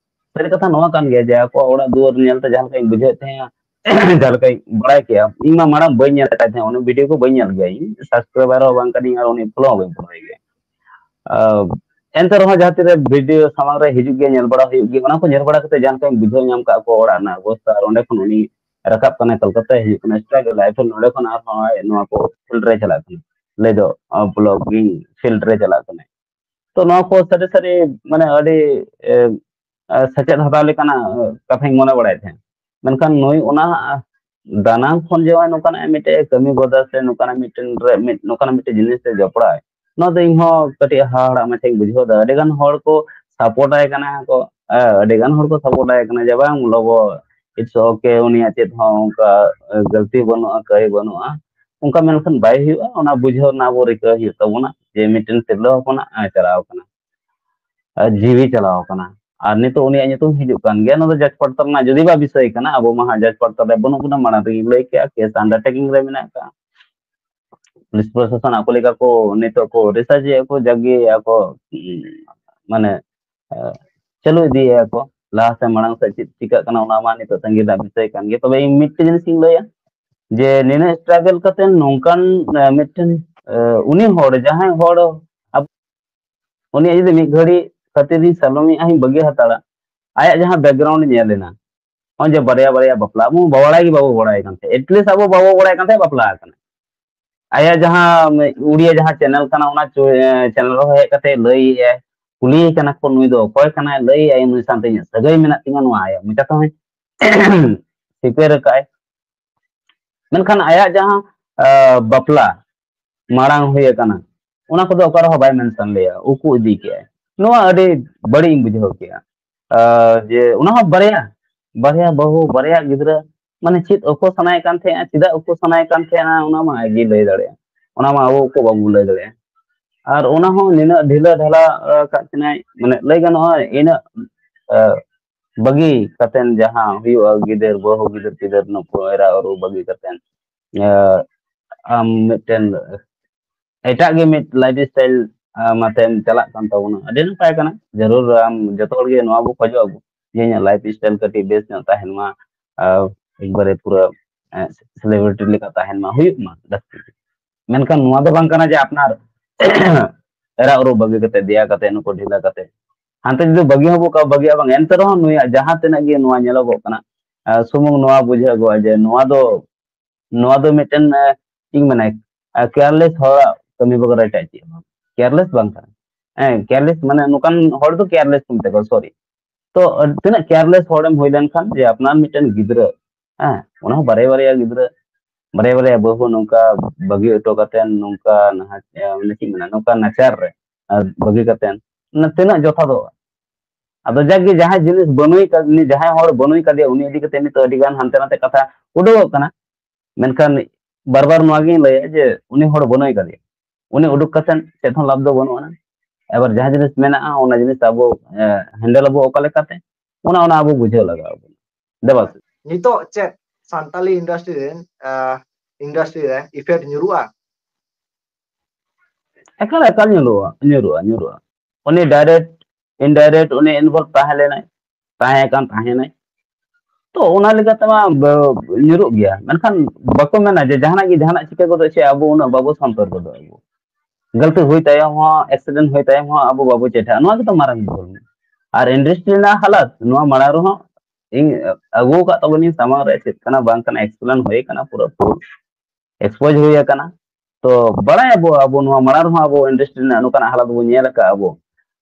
ᱥᱟᱹᱨᱤ ᱠᱟᱛᱷᱟ ᱱᱚᱣᱟ ᱠᱟᱱ ᱜᱮᱭᱟ ᱡᱮ ᱟᱠᱚᱣᱟᱜ ᱚᱲᱟᱜ ᱫᱩᱣᱟᱹᱨ ᱧᱮᱞᱛᱮ ᱡᱟᱦᱟᱸ ᱞᱮᱠᱟᱧ ᱵᱩᱡᱷᱟᱹᱣᱮᱫ ᱛᱟᱦᱮᱸᱱᱟ, ᱡᱟᱦᱟᱸ ᱞᱮᱠᱟᱧ ᱵᱟᱲᱟᱭ ᱠᱮᱜᱼᱟ, ᱤᱧ ᱢᱟ ᱢᱟᱲᱟᱝ ᱵᱟᱹᱧ ᱧᱮᱞ ᱟᱠᱟᱫ ᱛᱟᱦᱮᱸᱫ, ᱩᱱᱤ ᱵᱷᱤᱰᱤᱭᱳ ᱠᱚ ᱵᱟᱹᱧ ᱧᱮᱞ ᱜᱮᱭᱟ, ᱤᱧ ᱥᱟᱵᱥᱠᱨᱟᱭᱵᱟᱨ ᱦᱚᱸ ᱵᱟᱝ ᱠᱟᱹᱱᱟᱹᱧ ᱟᱨ ᱩᱱᱤ ᱯᱷᱚᱞᱳ ᱦᱚᱸ ᱵᱟᱹᱧ ᱯᱷᱚᱞᱳᱭ ᱜᱮᱭᱟ᱾ ᱮᱱᱛᱮ ᱨᱮᱦᱚᱸ ᱡᱟᱦᱟᱸ ᱛᱤᱨᱮ ᱵᱷᱤᱰᱤᱭᱳ ᱥᱟᱢᱟᱝ ᱨᱮ ᱦᱤᱡᱩᱜ ᱜᱮᱭᱟ, ᱧᱮᱞ ᱵᱟᱲᱟ ᱦᱩᱭᱩᱜ ᱜᱮᱭᱟ, ᱚᱱᱟ ᱠᱚ ᱧᱮᱞ ᱵᱟᱲᱟ ᱠᱟᱛᱮ ᱡᱟᱦᱟᱸ ᱞᱮᱠᱟᱧ ᱵᱩᱡᱷᱟᱹᱣ ᱧᱟᱢ ᱠᱟᱜ ᱠᱚ ᱚᱲᱟᱜ ᱨᱮᱱᱟᱜ ᱚᱵᱚᱥᱛᱟ, ᱟᱨ ᱚᱸᱰᱮ ᱠᱷᱚᱱ ᱩᱱᱤ ᱨᱟᱠᱟᱵ ᱠᱟᱱᱟᱭ ᱠᱳᱞᱠᱟᱛᱟᱭ ᱦᱤᱡᱩᱜ ᱠᱟᱱᱟ ᱥᱴᱨᱟᱜᱚᱞ ᱞᱟᱭᱤᱯᱷ ᱨᱮ, ᱱᱚᱸᱰᱮ ᱠᱷᱚᱱ ᱟᱨᱦᱚᱸ ᱱᱚᱣᱟ ᱠᱚ ᱯᱷᱤᱞᱰ ᱨᱮ ᱪᱟᱞᱟᱜ ᱠᱟᱱᱟ, ᱞᱟᱹᱭ ᱫᱚ ᱵᱞᱚᱜᱤᱝ ᱯᱷᱤᱞᱰ ᱨᱮ ᱪᱟᱞᱟᱜ ᱠᱟᱱᱟᱭ᱾ ᱛᱚ ᱱᱚᱣᱟ ᱠᱚ ᱥᱟᱹᱨᱤ ᱥᱟᱹᱨᱤ ᱢᱟᱱᱮ ᱟᱹᱰᱤ ᱥᱮᱪᱮᱫ ᱦᱟᱛᱟᱣ ᱞᱮᱠᱟᱱᱟᱜ ᱠᱟᱛᱷᱟᱧ ᱢᱚᱱᱮ ᱵᱟᱲᱟᱭᱮᱫ ᱛᱟᱦᱮᱸᱫ᱾ ᱢᱮᱱᱠᱷᱟᱱ ᱱᱩᱭ ᱚᱱᱟ ᱫᱟᱱᱟᱝ ᱠᱷᱚᱱ ᱡᱮ ᱱᱚᱝᱠᱟᱱᱟᱜ ᱢᱤᱫᱴᱮᱡ ᱠᱟᱹᱢᱤ ᱜᱚᱫᱟ ᱥᱮ ᱱᱚᱝᱠᱟᱱᱟᱜ ᱢᱤᱫᱴᱮᱱ ᱨᱮ ᱢᱤᱫ ᱱᱚᱝᱠᱟᱱᱟᱜ ᱢᱤᱫᱴᱮᱡ ᱡᱤᱱᱤᱥ ᱨᱮ ᱡᱚᱯᱲᱟᱣ, ᱱᱚᱣᱟ ᱫᱚ ᱤᱧᱦᱚᱸ ᱠᱟᱹᱴᱤᱡ ᱦᱟᱦᱟᱲᱟᱜ ᱢᱟᱪᱷᱟᱧ ᱵᱩᱡᱷᱟᱹᱣ ᱮᱫᱟ᱾ ᱟᱹᱰᱤ ᱜᱟᱱ ᱦᱚᱲ ᱠᱚ ᱥᱟᱯᱳᱨᱴ ᱟᱭ ᱠᱟᱱᱟ ᱠᱚ, ᱟᱹᱰᱤ ᱜᱟᱱ ᱦᱚᱲ ᱠᱚ ᱥᱟᱯᱳᱨᱴ ᱟᱭ ᱠᱟᱱᱟ ᱡᱮ ᱵᱟᱝ ᱞᱚᱵᱚ, ᱤᱴᱥ ᱳᱠᱮ, ᱩᱱᱤᱭᱟᱜ ᱪᱮᱫ ᱦᱚᱸ ᱚᱱᱠᱟ ᱜᱟᱹᱞᱛᱤ ᱵᱟᱹᱱᱩᱜᱼᱟ, ᱠᱟᱹᱭ ᱵᱟᱹᱱᱩᱜᱼᱟ, ᱚᱱᱠᱟ ᱢᱮᱱᱠᱷᱟᱱ ᱵᱟᱭ ᱦᱩᱭᱩᱜᱼᱟ᱾ ᱚᱱᱟ ᱵᱩᱡᱷᱟᱹᱣ ᱨᱮᱱᱟᱜ ᱟᱵᱚ ᱨᱤᱠᱟᱹ ᱦᱩᱭᱩᱜ ᱛᱟᱵᱚᱱᱟ ᱡᱮ ᱢᱤᱫᱴᱮᱱ ᱛᱤᱨᱞᱟᱹ ᱦᱚᱯᱚᱱᱟᱜ ᱪᱟᱞᱟᱣ ᱠᱟᱱᱟ, ᱟᱨ ᱡᱤᱣᱤ ᱪᱟᱞᱟᱣ ᱠᱟᱱᱟ, ᱟᱨ ᱱᱤᱛᱚᱜ ᱩᱱᱤᱭᱟᱜ ᱧᱩᱛᱩᱢ ᱦᱤᱡᱩᱜ ᱠᱟᱱ ᱜᱮᱭᱟ᱾ ᱱᱚᱣᱟ ᱫᱚ ᱡᱟᱡᱽ ᱯᱟᱲᱛᱟ ᱨᱮᱱᱟᱜ ᱡᱩᱫᱤ ᱵᱟ ᱵᱤᱥᱚᱭ ᱠᱟᱱᱟ, ᱟᱵᱚ ᱢᱟ ᱦᱟᱸᱜ ᱡᱟᱡᱽ ᱯᱟᱲᱛᱟ ᱨᱮ ᱵᱟᱹᱱᱩᱜ ᱵᱚᱱᱟ, ᱢᱟᱲᱟᱝ ᱨᱮᱜᱮᱧ ᱞᱟᱹᱭ ᱠᱮᱜᱼᱟ, ᱠᱮᱥ ᱟᱱᱰᱟᱨᱴᱮᱠᱤᱝ ᱨᱮ ᱢᱮᱱᱟᱜ ᱟᱠᱟᱫᱼᱟ᱾ ᱯᱩᱞᱤᱥ ᱯᱨᱚᱥᱟᱥᱚᱱ ᱟᱠᱚ ᱞᱮᱠᱟ ᱠᱚ ᱱᱤᱛᱚᱜ ᱠᱚ ᱨᱤᱥᱟᱨᱪ ᱮᱫ ᱠᱚ, ᱡᱟᱜᱮ ᱟᱠᱚ, ᱩᱸ, ᱢᱟᱱᱮ, ᱟᱸ, ᱪᱟᱹᱞᱩ ᱤᱫᱤᱭᱮᱫᱼᱟ ᱠᱚ ᱞᱟᱦᱟ ᱥᱮᱫ, ᱢᱟᱲᱟᱝ ᱥᱮᱫ ᱪᱮᱫ ᱪᱤᱠᱟᱹᱜ ᱠᱟᱱᱟ, ᱚᱱᱟ ᱢᱟ ᱱᱤᱛᱚᱜ ᱛᱟᱺᱜᱤ ᱨᱮᱱᱟᱜ ᱵᱤᱥᱚᱭ ᱠᱟᱱ ᱜᱮ᱾ ᱛᱚᱵᱮ ᱤᱧ ᱢᱤᱫᱴᱮᱱ ᱡᱤᱱᱤᱥ ᱤᱧ ᱞᱟᱹᱭᱟ ᱡᱮ ᱱᱤᱱᱟᱹᱜ ᱥᱴᱨᱟᱜᱚᱞ ᱠᱟᱛᱮ ᱱᱚᱝᱠᱟᱱ, ᱟᱸ, ᱢᱤᱫᱴᱮᱱ, ᱟᱸ, ᱩᱱᱤ ᱦᱚᱲ, ᱡᱟᱦᱟᱸᱭ ᱦᱚᱲ ᱟᱵ-, ᱩᱱᱤᱭᱟᱜ ᱡᱩᱫᱤ ᱢᱤᱫ ᱜᱷᱟᱹᱲᱤ ᱠᱷᱟᱹᱛᱤᱨ ᱤᱧ ᱥᱟᱞᱚᱢᱤᱧ ᱟᱜ ᱤᱧ ᱵᱟᱹᱜᱤ ᱦᱟᱛᱟᱲᱟ, ᱟᱭᱟᱜ ᱡᱟᱦᱟᱸ ᱵᱮᱠᱜᱨᱟᱣᱩᱱᱰ ᱧᱮᱞ ᱮᱱᱟ, ᱱᱚᱜᱼᱚᱭ ᱡᱮ ᱵᱟᱨᱭᱟ ᱵᱟᱨᱭᱟ ᱵᱟᱯᱞᱟ, ᱟᱵᱚ ᱵᱟᱵᱟ ᱵᱟᱲᱟᱭ ᱜᱮ ᱵᱟᱵᱚ ᱵᱟᱲᱟᱭ ᱠᱟᱱ ᱛᱟᱦᱮᱸᱫ, ᱮᱴᱞᱤᱥᱴ ᱟᱵᱚ ᱵᱟᱵᱚ ᱵᱟᱲᱟᱭ ᱠᱟᱱ ᱛᱟᱦᱮᱸᱫ ᱵᱟᱯᱞᱟ ᱟᱠᱟᱱᱟ᱾ ᱟᱭᱟᱜ ᱡᱟᱦᱟᱸ ᱩᱲᱤᱭᱟ ᱡᱟᱦᱟᱸ ᱪᱮᱱᱮᱞ ᱠᱟᱱᱟ, ᱚᱱᱟ ᱪᱮᱱᱮᱞ ᱨᱮᱦᱚᱸ ᱦᱮᱡ ᱠᱟᱛᱮ ᱞᱟᱹᱭᱮᱫᱼᱟᱭ, ᱠᱩᱞᱤᱭᱮ ᱠᱟᱱᱟ ᱠᱚ, "ᱱᱩᱭ ᱫᱚ ᱚᱠᱚᱭ ᱠᱟᱱᱟᱭ?" ᱞᱟᱹᱭᱮᱫᱼᱟᱭ, "ᱱᱩᱭ ᱥᱟᱶᱛᱮ ᱤᱧᱟᱹᱜ ᱥᱟᱹᱜᱟᱹᱭ ᱢᱮᱱᱟᱜ ᱛᱤᱧᱟ", ᱱᱚᱣᱟ ᱟᱭᱟᱜ ᱢᱚᱪᱟ ᱛᱮᱦᱚᱸᱭ ᱥᱤᱠᱟᱹᱨ ᱟᱠᱟᱫᱼᱟᱭ᱾ ᱢᱮᱱᱠᱷᱟᱱ ᱟᱭᱟᱜ ᱡᱟᱦᱟᱸ, ᱟᱸ, ᱵᱟᱯᱞᱟ ᱢᱟᱲᱟᱝ ᱦᱩᱭ ᱟᱠᱟᱱᱟ, ᱚᱱᱟ ᱠᱚᱫᱚ ᱚᱠᱟ ᱨᱮᱦᱚᱸ ᱵᱟᱭ ᱢᱮᱱᱥᱚᱱ ᱞᱮᱭᱟ, ᱩᱠᱩ ᱤᱫᱤ ᱠᱮᱜᱼᱟᱭ᱾ ᱱᱚᱣᱟ ᱟᱹᱰᱤ ᱵᱟᱹᱲᱤᱡ ᱤᱧ ᱵᱩᱡᱷᱟᱹᱣ ᱠᱮᱜᱼᱟ᱾ ᱟᱸ, ᱡᱮ ᱚᱱᱟ ᱦᱚᱸ ᱵᱟᱨᱭᱟ, ᱵᱟᱨᱭᱟ ᱵᱟᱹᱦᱩ, ᱵᱟᱨᱭᱟ ᱜᱤᱫᱽᱨᱟᱹ, ᱢᱟᱱᱮ ᱪᱮᱫ ᱚᱠᱚ ᱥᱟᱱᱟᱭᱮ ᱠᱟᱱ ᱛᱟᱦᱮᱸᱜᱼᱟ, ᱪᱮᱫᱟᱜ ᱚᱠᱚ ᱥᱟᱱᱟᱭᱮ ᱠᱟᱱ ᱛᱟᱦᱮᱸᱜᱼᱟ, ᱚᱱᱟ ᱢᱟ ᱟᱡ ᱜᱮᱭ ᱞᱟᱹᱭ ᱫᱟᱲᱮᱭᱟᱜᱼᱟ᱾ ᱚᱱᱟ ᱢᱟ ᱟᱵᱚ ᱠᱚ ᱵᱟᱵᱚᱱ ᱞᱟᱹᱭ ᱫᱟᱲᱮᱭᱟᱜᱼᱟ᱾ ᱟᱨ ᱚᱱᱟ ᱦᱚᱸ ᱱᱤᱱᱟᱹᱜ ᱰᱷᱤᱞᱟᱹ ᱰᱷᱟᱞᱟ, ᱟᱸ, ᱠᱟᱜ ᱠᱟᱱᱟᱭ, ᱢᱟᱱᱮ ᱞᱟᱹᱭ ᱜᱟᱱᱚᱜᱼᱟ ᱤᱱᱟᱹᱜ, ᱟᱸ, ᱵᱟᱹᱜᱤ ᱠᱟᱛᱮᱱ ᱡᱟᱦᱟᱸ ᱦᱩᱭᱩᱜᱼᱟ, ᱜᱤᱫᱟᱹᱨ ᱵᱟᱹᱦᱩ, ᱜᱤᱫᱟᱹᱨ ᱯᱤᱫᱟᱹᱨ, ᱱᱩᱠᱩ ᱮᱨᱟ ᱩᱨᱩ ᱵᱟᱹᱜᱤ ᱠᱟᱛᱮᱱ, ᱟᱸ, ᱟᱢ ᱢᱤᱫᱴᱮᱱ ᱮᱴᱟᱜ ᱜᱮ ᱢᱤᱫ ᱞᱟᱭᱤᱯᱷ ᱥᱴᱟᱭᱤᱞ, ᱟᱸ, ᱢᱟᱛᱮᱢ ᱪᱟᱞᱟᱜ ᱠᱟᱱ ᱛᱟᱵᱚᱱᱟ᱾ ᱟᱹᱰᱤ ᱱᱟᱯᱟᱭ ᱠᱟᱱᱟ᱾ ᱡᱟᱹᱨᱩᱲ ᱟᱢ ᱡᱚᱛᱚ ᱦᱚᱲ ᱜᱮ ᱱᱚᱣᱟ ᱵᱚ ᱠᱷᱚᱡᱚᱜ ᱟᱵᱚ ᱡᱮ ᱤᱧᱟᱹᱜ ᱞᱟᱭᱤᱯᱷ ᱥᱴᱟᱭᱤᱞ ᱠᱟᱹᱴᱤᱡ ᱵᱮᱥ ᱧᱚᱜ ᱛᱟᱦᱮᱱ ᱢᱟ, ᱟᱨ ᱮᱠᱵᱟᱨᱮ ᱯᱩᱨᱟᱹ, ᱮᱸ, ᱥᱮᱞᱤᱵᱨᱤᱴᱤ ᱞᱮᱠᱟ ᱛᱟᱦᱮᱱ ᱢᱟ, ᱦᱩᱭᱩᱜ ᱢᱟ ᱡᱟᱹᱥᱛᱤ᱾ ᱢᱮᱱᱠᱷᱟᱱ ᱱᱚᱣᱟ ᱫᱚ ᱵᱟᱝ ᱠᱟᱱᱟ ᱡᱮ ᱟᱯᱱᱟᱨ ᱮᱨᱟ ᱩᱨᱩ ᱵᱟᱹᱜᱤ ᱠᱟᱛᱮ, ᱫᱮᱭᱟ ᱠᱟᱛᱮ, ᱱᱩᱠᱩ ᱰᱷᱤᱞᱟ ᱠᱟᱛᱮ ᱦᱟᱱᱛᱮ ᱡᱩᱫᱤ ᱵᱟᱹᱜᱤ ᱦᱚᱸ ᱵᱚ ᱵᱟᱹᱜᱤᱭᱟ ᱵᱟᱝ, ᱮᱱᱛᱮ ᱨᱮᱦᱚᱸ ᱱᱩᱭᱟᱜ ᱡᱟᱦᱟᱸ ᱛᱤᱱᱟᱹᱜ ᱜᱮ ᱱᱚᱣᱟ ᱧᱮᱞᱚᱜᱚᱜ ᱠᱟᱱᱟ, ᱟᱸ, ᱥᱩᱢᱩᱝ ᱱᱚᱣᱟ ᱵᱩᱡᱷᱟᱹᱜᱚᱜᱼᱟ ᱡᱮ ᱱᱚᱣᱟ ᱫᱚ ᱱᱚᱣᱟ ᱫᱚ ᱢᱤᱫᱴᱮᱱ, ᱮ, ᱪᱮᱫ ᱤᱧ ᱢᱮᱱᱟ, ᱮ, ᱠᱮᱭᱟᱨᱞᱮᱥ ᱦᱚᱲᱟᱜ ᱠᱟᱹᱢᱤ ᱵᱟᱜᱟᱨ ᱮᱴᱟᱜ ᱪᱮᱫ ᱦᱚᱸ ᱵᱟᱝ᱾ ᱠᱮᱭᱟᱨᱞᱮᱥ ᱵᱟᱝ ᱠᱟᱱᱟ᱾ ᱦᱮᱸ, ᱠᱮᱭᱟᱨᱞᱮᱥ ᱢᱟᱱᱮ ᱱᱚᱝᱠᱟᱱ ᱦᱚᱲ ᱫᱚ ᱠᱮᱭᱟᱨᱞᱮᱥ ᱠᱚ ᱢᱮᱛᱟ ᱠᱚᱣᱟ, ᱥᱚᱨᱤ᱾ ᱛᱚ, ᱛᱤᱱᱟᱹᱜ ᱠᱮᱭᱟᱨᱞᱮᱥ ᱦᱚᱲᱮᱢ ᱦᱩᱭ ᱞᱮᱱᱠᱷᱟᱱ ᱡᱮ ᱟᱯᱱᱟᱨ ᱢᱤᱫᱴᱮᱱ ᱜᱤᱫᱽᱨᱟᱹ, ᱦᱮᱸ, ᱚᱱᱟ ᱦᱚᱸ ᱵᱟᱨᱭᱟ ᱵᱟᱨᱭᱟ ᱜᱤᱫᱽᱨᱟᱹ, ᱵᱟᱨᱭᱟ ᱵᱟᱨᱭᱟ ᱵᱟᱹᱦᱩ ᱱᱚᱝᱠᱟ ᱵᱟᱹᱜᱤ ᱦᱚᱴᱚ ᱠᱟᱛᱮ ᱱᱚᱝᱠᱟ ᱱᱟᱦᱟᱪ-, ᱮ, ᱢᱟᱱᱮ ᱪᱮᱫ ᱤᱧ ᱢᱮᱱᱟ, ᱱᱚᱝᱠᱟ ᱱᱟᱪᱟᱨ ᱨᱮ, ᱟᱨ ᱵᱟᱹᱜᱤ ᱠᱟᱛᱮ ᱢᱟᱱᱮ ᱛᱤᱱᱟᱹᱜ ᱡᱚᱛᱷᱟᱛᱚᱜᱼᱟ? ᱟᱫᱚ ᱡᱟᱠ ᱜᱮ, ᱡᱟᱦᱟᱸᱭ ᱡᱤᱱᱤᱥ ᱵᱟᱹᱱᱩᱭ ᱠᱟ-, ᱩᱱᱤ ᱡᱟᱦᱟᱸᱭ ᱦᱚᱲ ᱵᱟᱹᱱᱩᱭ ᱠᱟᱫᱮᱭᱟ, ᱩᱱᱤ ᱤᱫᱤ ᱠᱟᱛᱮ ᱱᱤᱛᱚᱜ ᱟᱹᱰᱤ ᱜᱟᱱ ᱦᱟᱱᱛᱮ ᱱᱟᱛᱮ ᱠᱟᱛᱷᱟ ᱩᱰᱩᱠᱚᱜ ᱠᱟᱱᱟ᱾ ᱢᱮᱱᱠᱷᱟᱱ ᱵᱟᱨ ᱵᱟᱨ ᱱᱚᱣᱟ ᱜᱤᱧ ᱞᱟᱹᱭᱟ ᱡᱮ ᱩᱱᱤ ᱦᱚᱲ ᱵᱟᱹᱱᱩᱭ ᱠᱟᱫᱮᱭᱟ, ᱩᱱᱤ ᱩᱰᱩᱠ ᱠᱟᱛᱮ ᱪᱮᱫ ᱦᱚᱸ ᱞᱟᱵᱷ ᱫᱚ ᱵᱟᱹᱱᱩᱜ ᱟᱱᱟ᱾ ᱮᱵᱟᱨ ᱡᱟᱦᱟᱸ ᱡᱤᱱᱤᱥ ᱢᱮᱱᱟᱜᱼᱟ, ᱚᱱᱟ ᱡᱤᱱᱤᱥ ᱟᱵᱚ, ᱮ, handle ᱟᱵᱚ ᱚᱠᱟ ᱞᱮᱠᱟᱛᱮ, ᱚᱱᱟ, ᱚᱱᱟ ᱟᱵᱚ ᱵᱩᱡᱷᱟᱹᱣ ᱞᱟᱜᱟᱣ ᱟᱵᱚᱱᱟ᱾ ᱫᱮᱵᱟᱥᱤᱥ᱾ ᱱᱤᱛᱚᱜ ᱪᱮᱫ ᱥᱟᱱᱛᱟᱞᱤ industry ᱨᱮ, ᱟ, industry ᱨᱮ effect ᱧᱩᱨᱩᱜᱼᱟ? ᱮᱠᱟᱞ, ᱮᱠᱟᱞ ᱧᱩᱨᱩᱜᱼᱟ, ᱧᱩᱨᱩᱜᱼᱟ, ᱧᱩᱨᱩᱜᱼᱟ᱾ ᱩᱱᱤ direct, indirect ᱩᱱᱤ involve ᱛᱟᱦᱮᱸ ᱞᱮᱱᱟᱭ, ᱛᱟᱦᱮᱸ ᱠᱟᱱ ᱛᱟᱦᱮᱸᱱᱟᱭ᱾ ᱛᱚ ᱚᱱᱟ ᱞᱮᱠᱟᱛᱮ ᱢᱟ ᱵ-, ᱧᱩᱨᱩᱜ ᱜᱮᱭᱟ᱾ ᱢᱮᱱᱠᱷᱟᱱ ᱵᱟᱠᱚ ᱢᱮᱱᱟ ᱡᱮ ᱡᱟᱦᱟᱸᱱᱟᱜ ᱜᱮ, ᱡᱟᱦᱟᱸᱱᱟᱜ ᱪᱤᱠᱟᱹ ᱜᱚᱫᱚᱜ ᱪᱮ ᱟᱵᱚ ᱩᱱᱟᱹᱜ ᱵᱟᱵᱚ ᱥᱚᱱᱛᱚᱨ ᱜᱚᱫᱚᱜ ᱟᱵᱚ᱾ ᱜᱟᱹᱞᱛᱤ ᱦᱩᱭ ᱛᱟᱭᱚᱢ ᱦᱚᱸ, accident ᱦᱩᱭ ᱛᱟᱭᱚᱢ ᱦᱚᱸ ᱟᱵᱚ ᱵᱟᱵᱚ ᱪᱮᱴᱷᱟᱜᱼᱟ᱾ ᱱᱚᱣᱟ ᱜᱮᱛᱚ ᱢᱟᱨᱟᱝ ᱵᱷᱩᱞ᱾ ᱟᱨ industry ᱨᱮᱱᱟᱜ ᱦᱟᱞᱚᱛ, ᱱᱚᱣᱟ ᱢᱟᱲᱟᱝ ᱨᱮᱦᱚᱸ ᱤᱧ ᱟᱹᱜᱩ ᱟᱠᱟᱫ ᱛᱟᱵᱚᱱᱤᱧ ᱥᱟᱢᱟᱝ ᱨᱮ, ᱪᱮᱫ ᱠᱟᱱᱟ ᱵᱟᱝ ᱠᱟᱱᱟ explain ᱦᱩᱭ ᱟᱠᱟᱱᱟ, ᱯᱩᱨᱟᱹ full expose ᱦᱩᱭ ᱟᱠᱟᱱᱟ᱾ ᱛᱚ ᱵᱟᱲᱟᱭ ᱟᱵᱚ, ᱟᱵᱚ ᱱᱚᱣᱟ ᱢᱟᱲᱟᱝ ᱨᱮᱦᱚᱸ ᱟᱵᱚ industry ᱨᱮᱱᱟᱜ ᱱᱚᱝᱠᱟᱱᱟᱜ ᱦᱟᱞᱚᱛ ᱵᱚᱱ ᱧᱮᱞ ᱟᱠᱟᱫᱼᱟ ᱟᱵᱚ,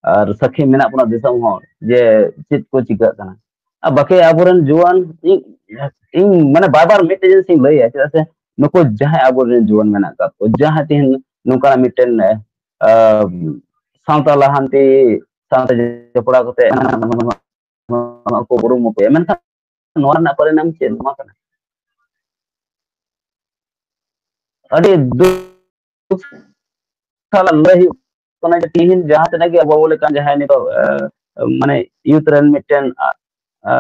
ᱟᱨ ᱥᱟᱹᱠᱷᱤ ᱢᱮᱱᱟᱜ ᱵᱚᱱᱟ ᱫᱤᱥᱚᱢ ᱦᱚᱲ ᱡᱮ ᱪᱮᱫ ᱠᱚ ᱪᱤᱠᱟᱹᱜ ᱠᱟᱱᱟ᱾ ᱟᱨ ᱵᱟᱠᱤ ᱟᱵᱚᱨᱮᱱ ᱡᱩᱣᱟᱹᱱ, ᱤᱧ, ᱤᱧ ᱢᱟᱱᱮ ᱵᱟᱨ ᱵᱟᱨ ᱢᱤᱫᱴᱮᱡ ᱡᱤᱱᱤᱥ ᱤᱧ ᱞᱟᱹᱭᱟ, ᱪᱮᱫᱟᱜ ᱥᱮ ᱱᱩᱠᱩ ᱡᱟᱦᱟᱸᱭ ᱟᱵᱚᱨᱮᱱ ᱡᱩᱣᱟᱹᱱ ᱢᱮᱱᱟᱜ ᱟᱠᱟᱫ ᱠᱚ, ᱡᱟᱦᱟᱸ ᱛᱮᱦᱮᱧ ᱱᱚᱝᱠᱟᱱᱟᱜ ᱢᱤᱫᱴᱮᱱ, ᱟᱸ, ᱥᱟᱶᱛᱟ ᱞᱟᱦᱟᱱᱛᱤ ᱥᱟᱶᱛᱮ ᱡᱚᱯᱲᱟᱣ ᱠᱟᱛᱮ ᱱᱚᱣᱟ ᱠᱚ ᱩᱨᱩᱢ ᱟᱠᱚ ᱦᱩᱭᱩᱜᱼᱟ᱾ ᱢᱮᱱᱠᱷᱟᱱ ᱱᱚᱣᱟ ᱨᱮᱱᱟᱜ ᱯᱚᱨᱤᱱᱟᱢ ᱪᱮᱫ? ᱱᱚᱣᱟ ᱠᱟᱱᱟ᱾ ᱟᱹᱰᱤ ᱫᱩᱠ ᱥᱟᱞᱟᱜ ᱞᱟᱹᱭ ᱦᱩᱭᱩᱜ ᱠᱟᱱᱟ ᱡᱮ ᱛᱤᱦᱤᱧ ᱡᱟᱦᱟᱸ ᱛᱤᱱᱟᱹᱜ ᱜᱮ ᱟᱵᱚ ᱞᱮᱠᱟᱱ ᱡᱟᱦᱟᱸᱭ ᱱᱤᱛᱚᱜ, ᱮ, ᱢᱟᱱᱮ youth ᱨᱮᱱ ᱢᱤᱫᱴᱮᱱ, ᱟ, ᱟ,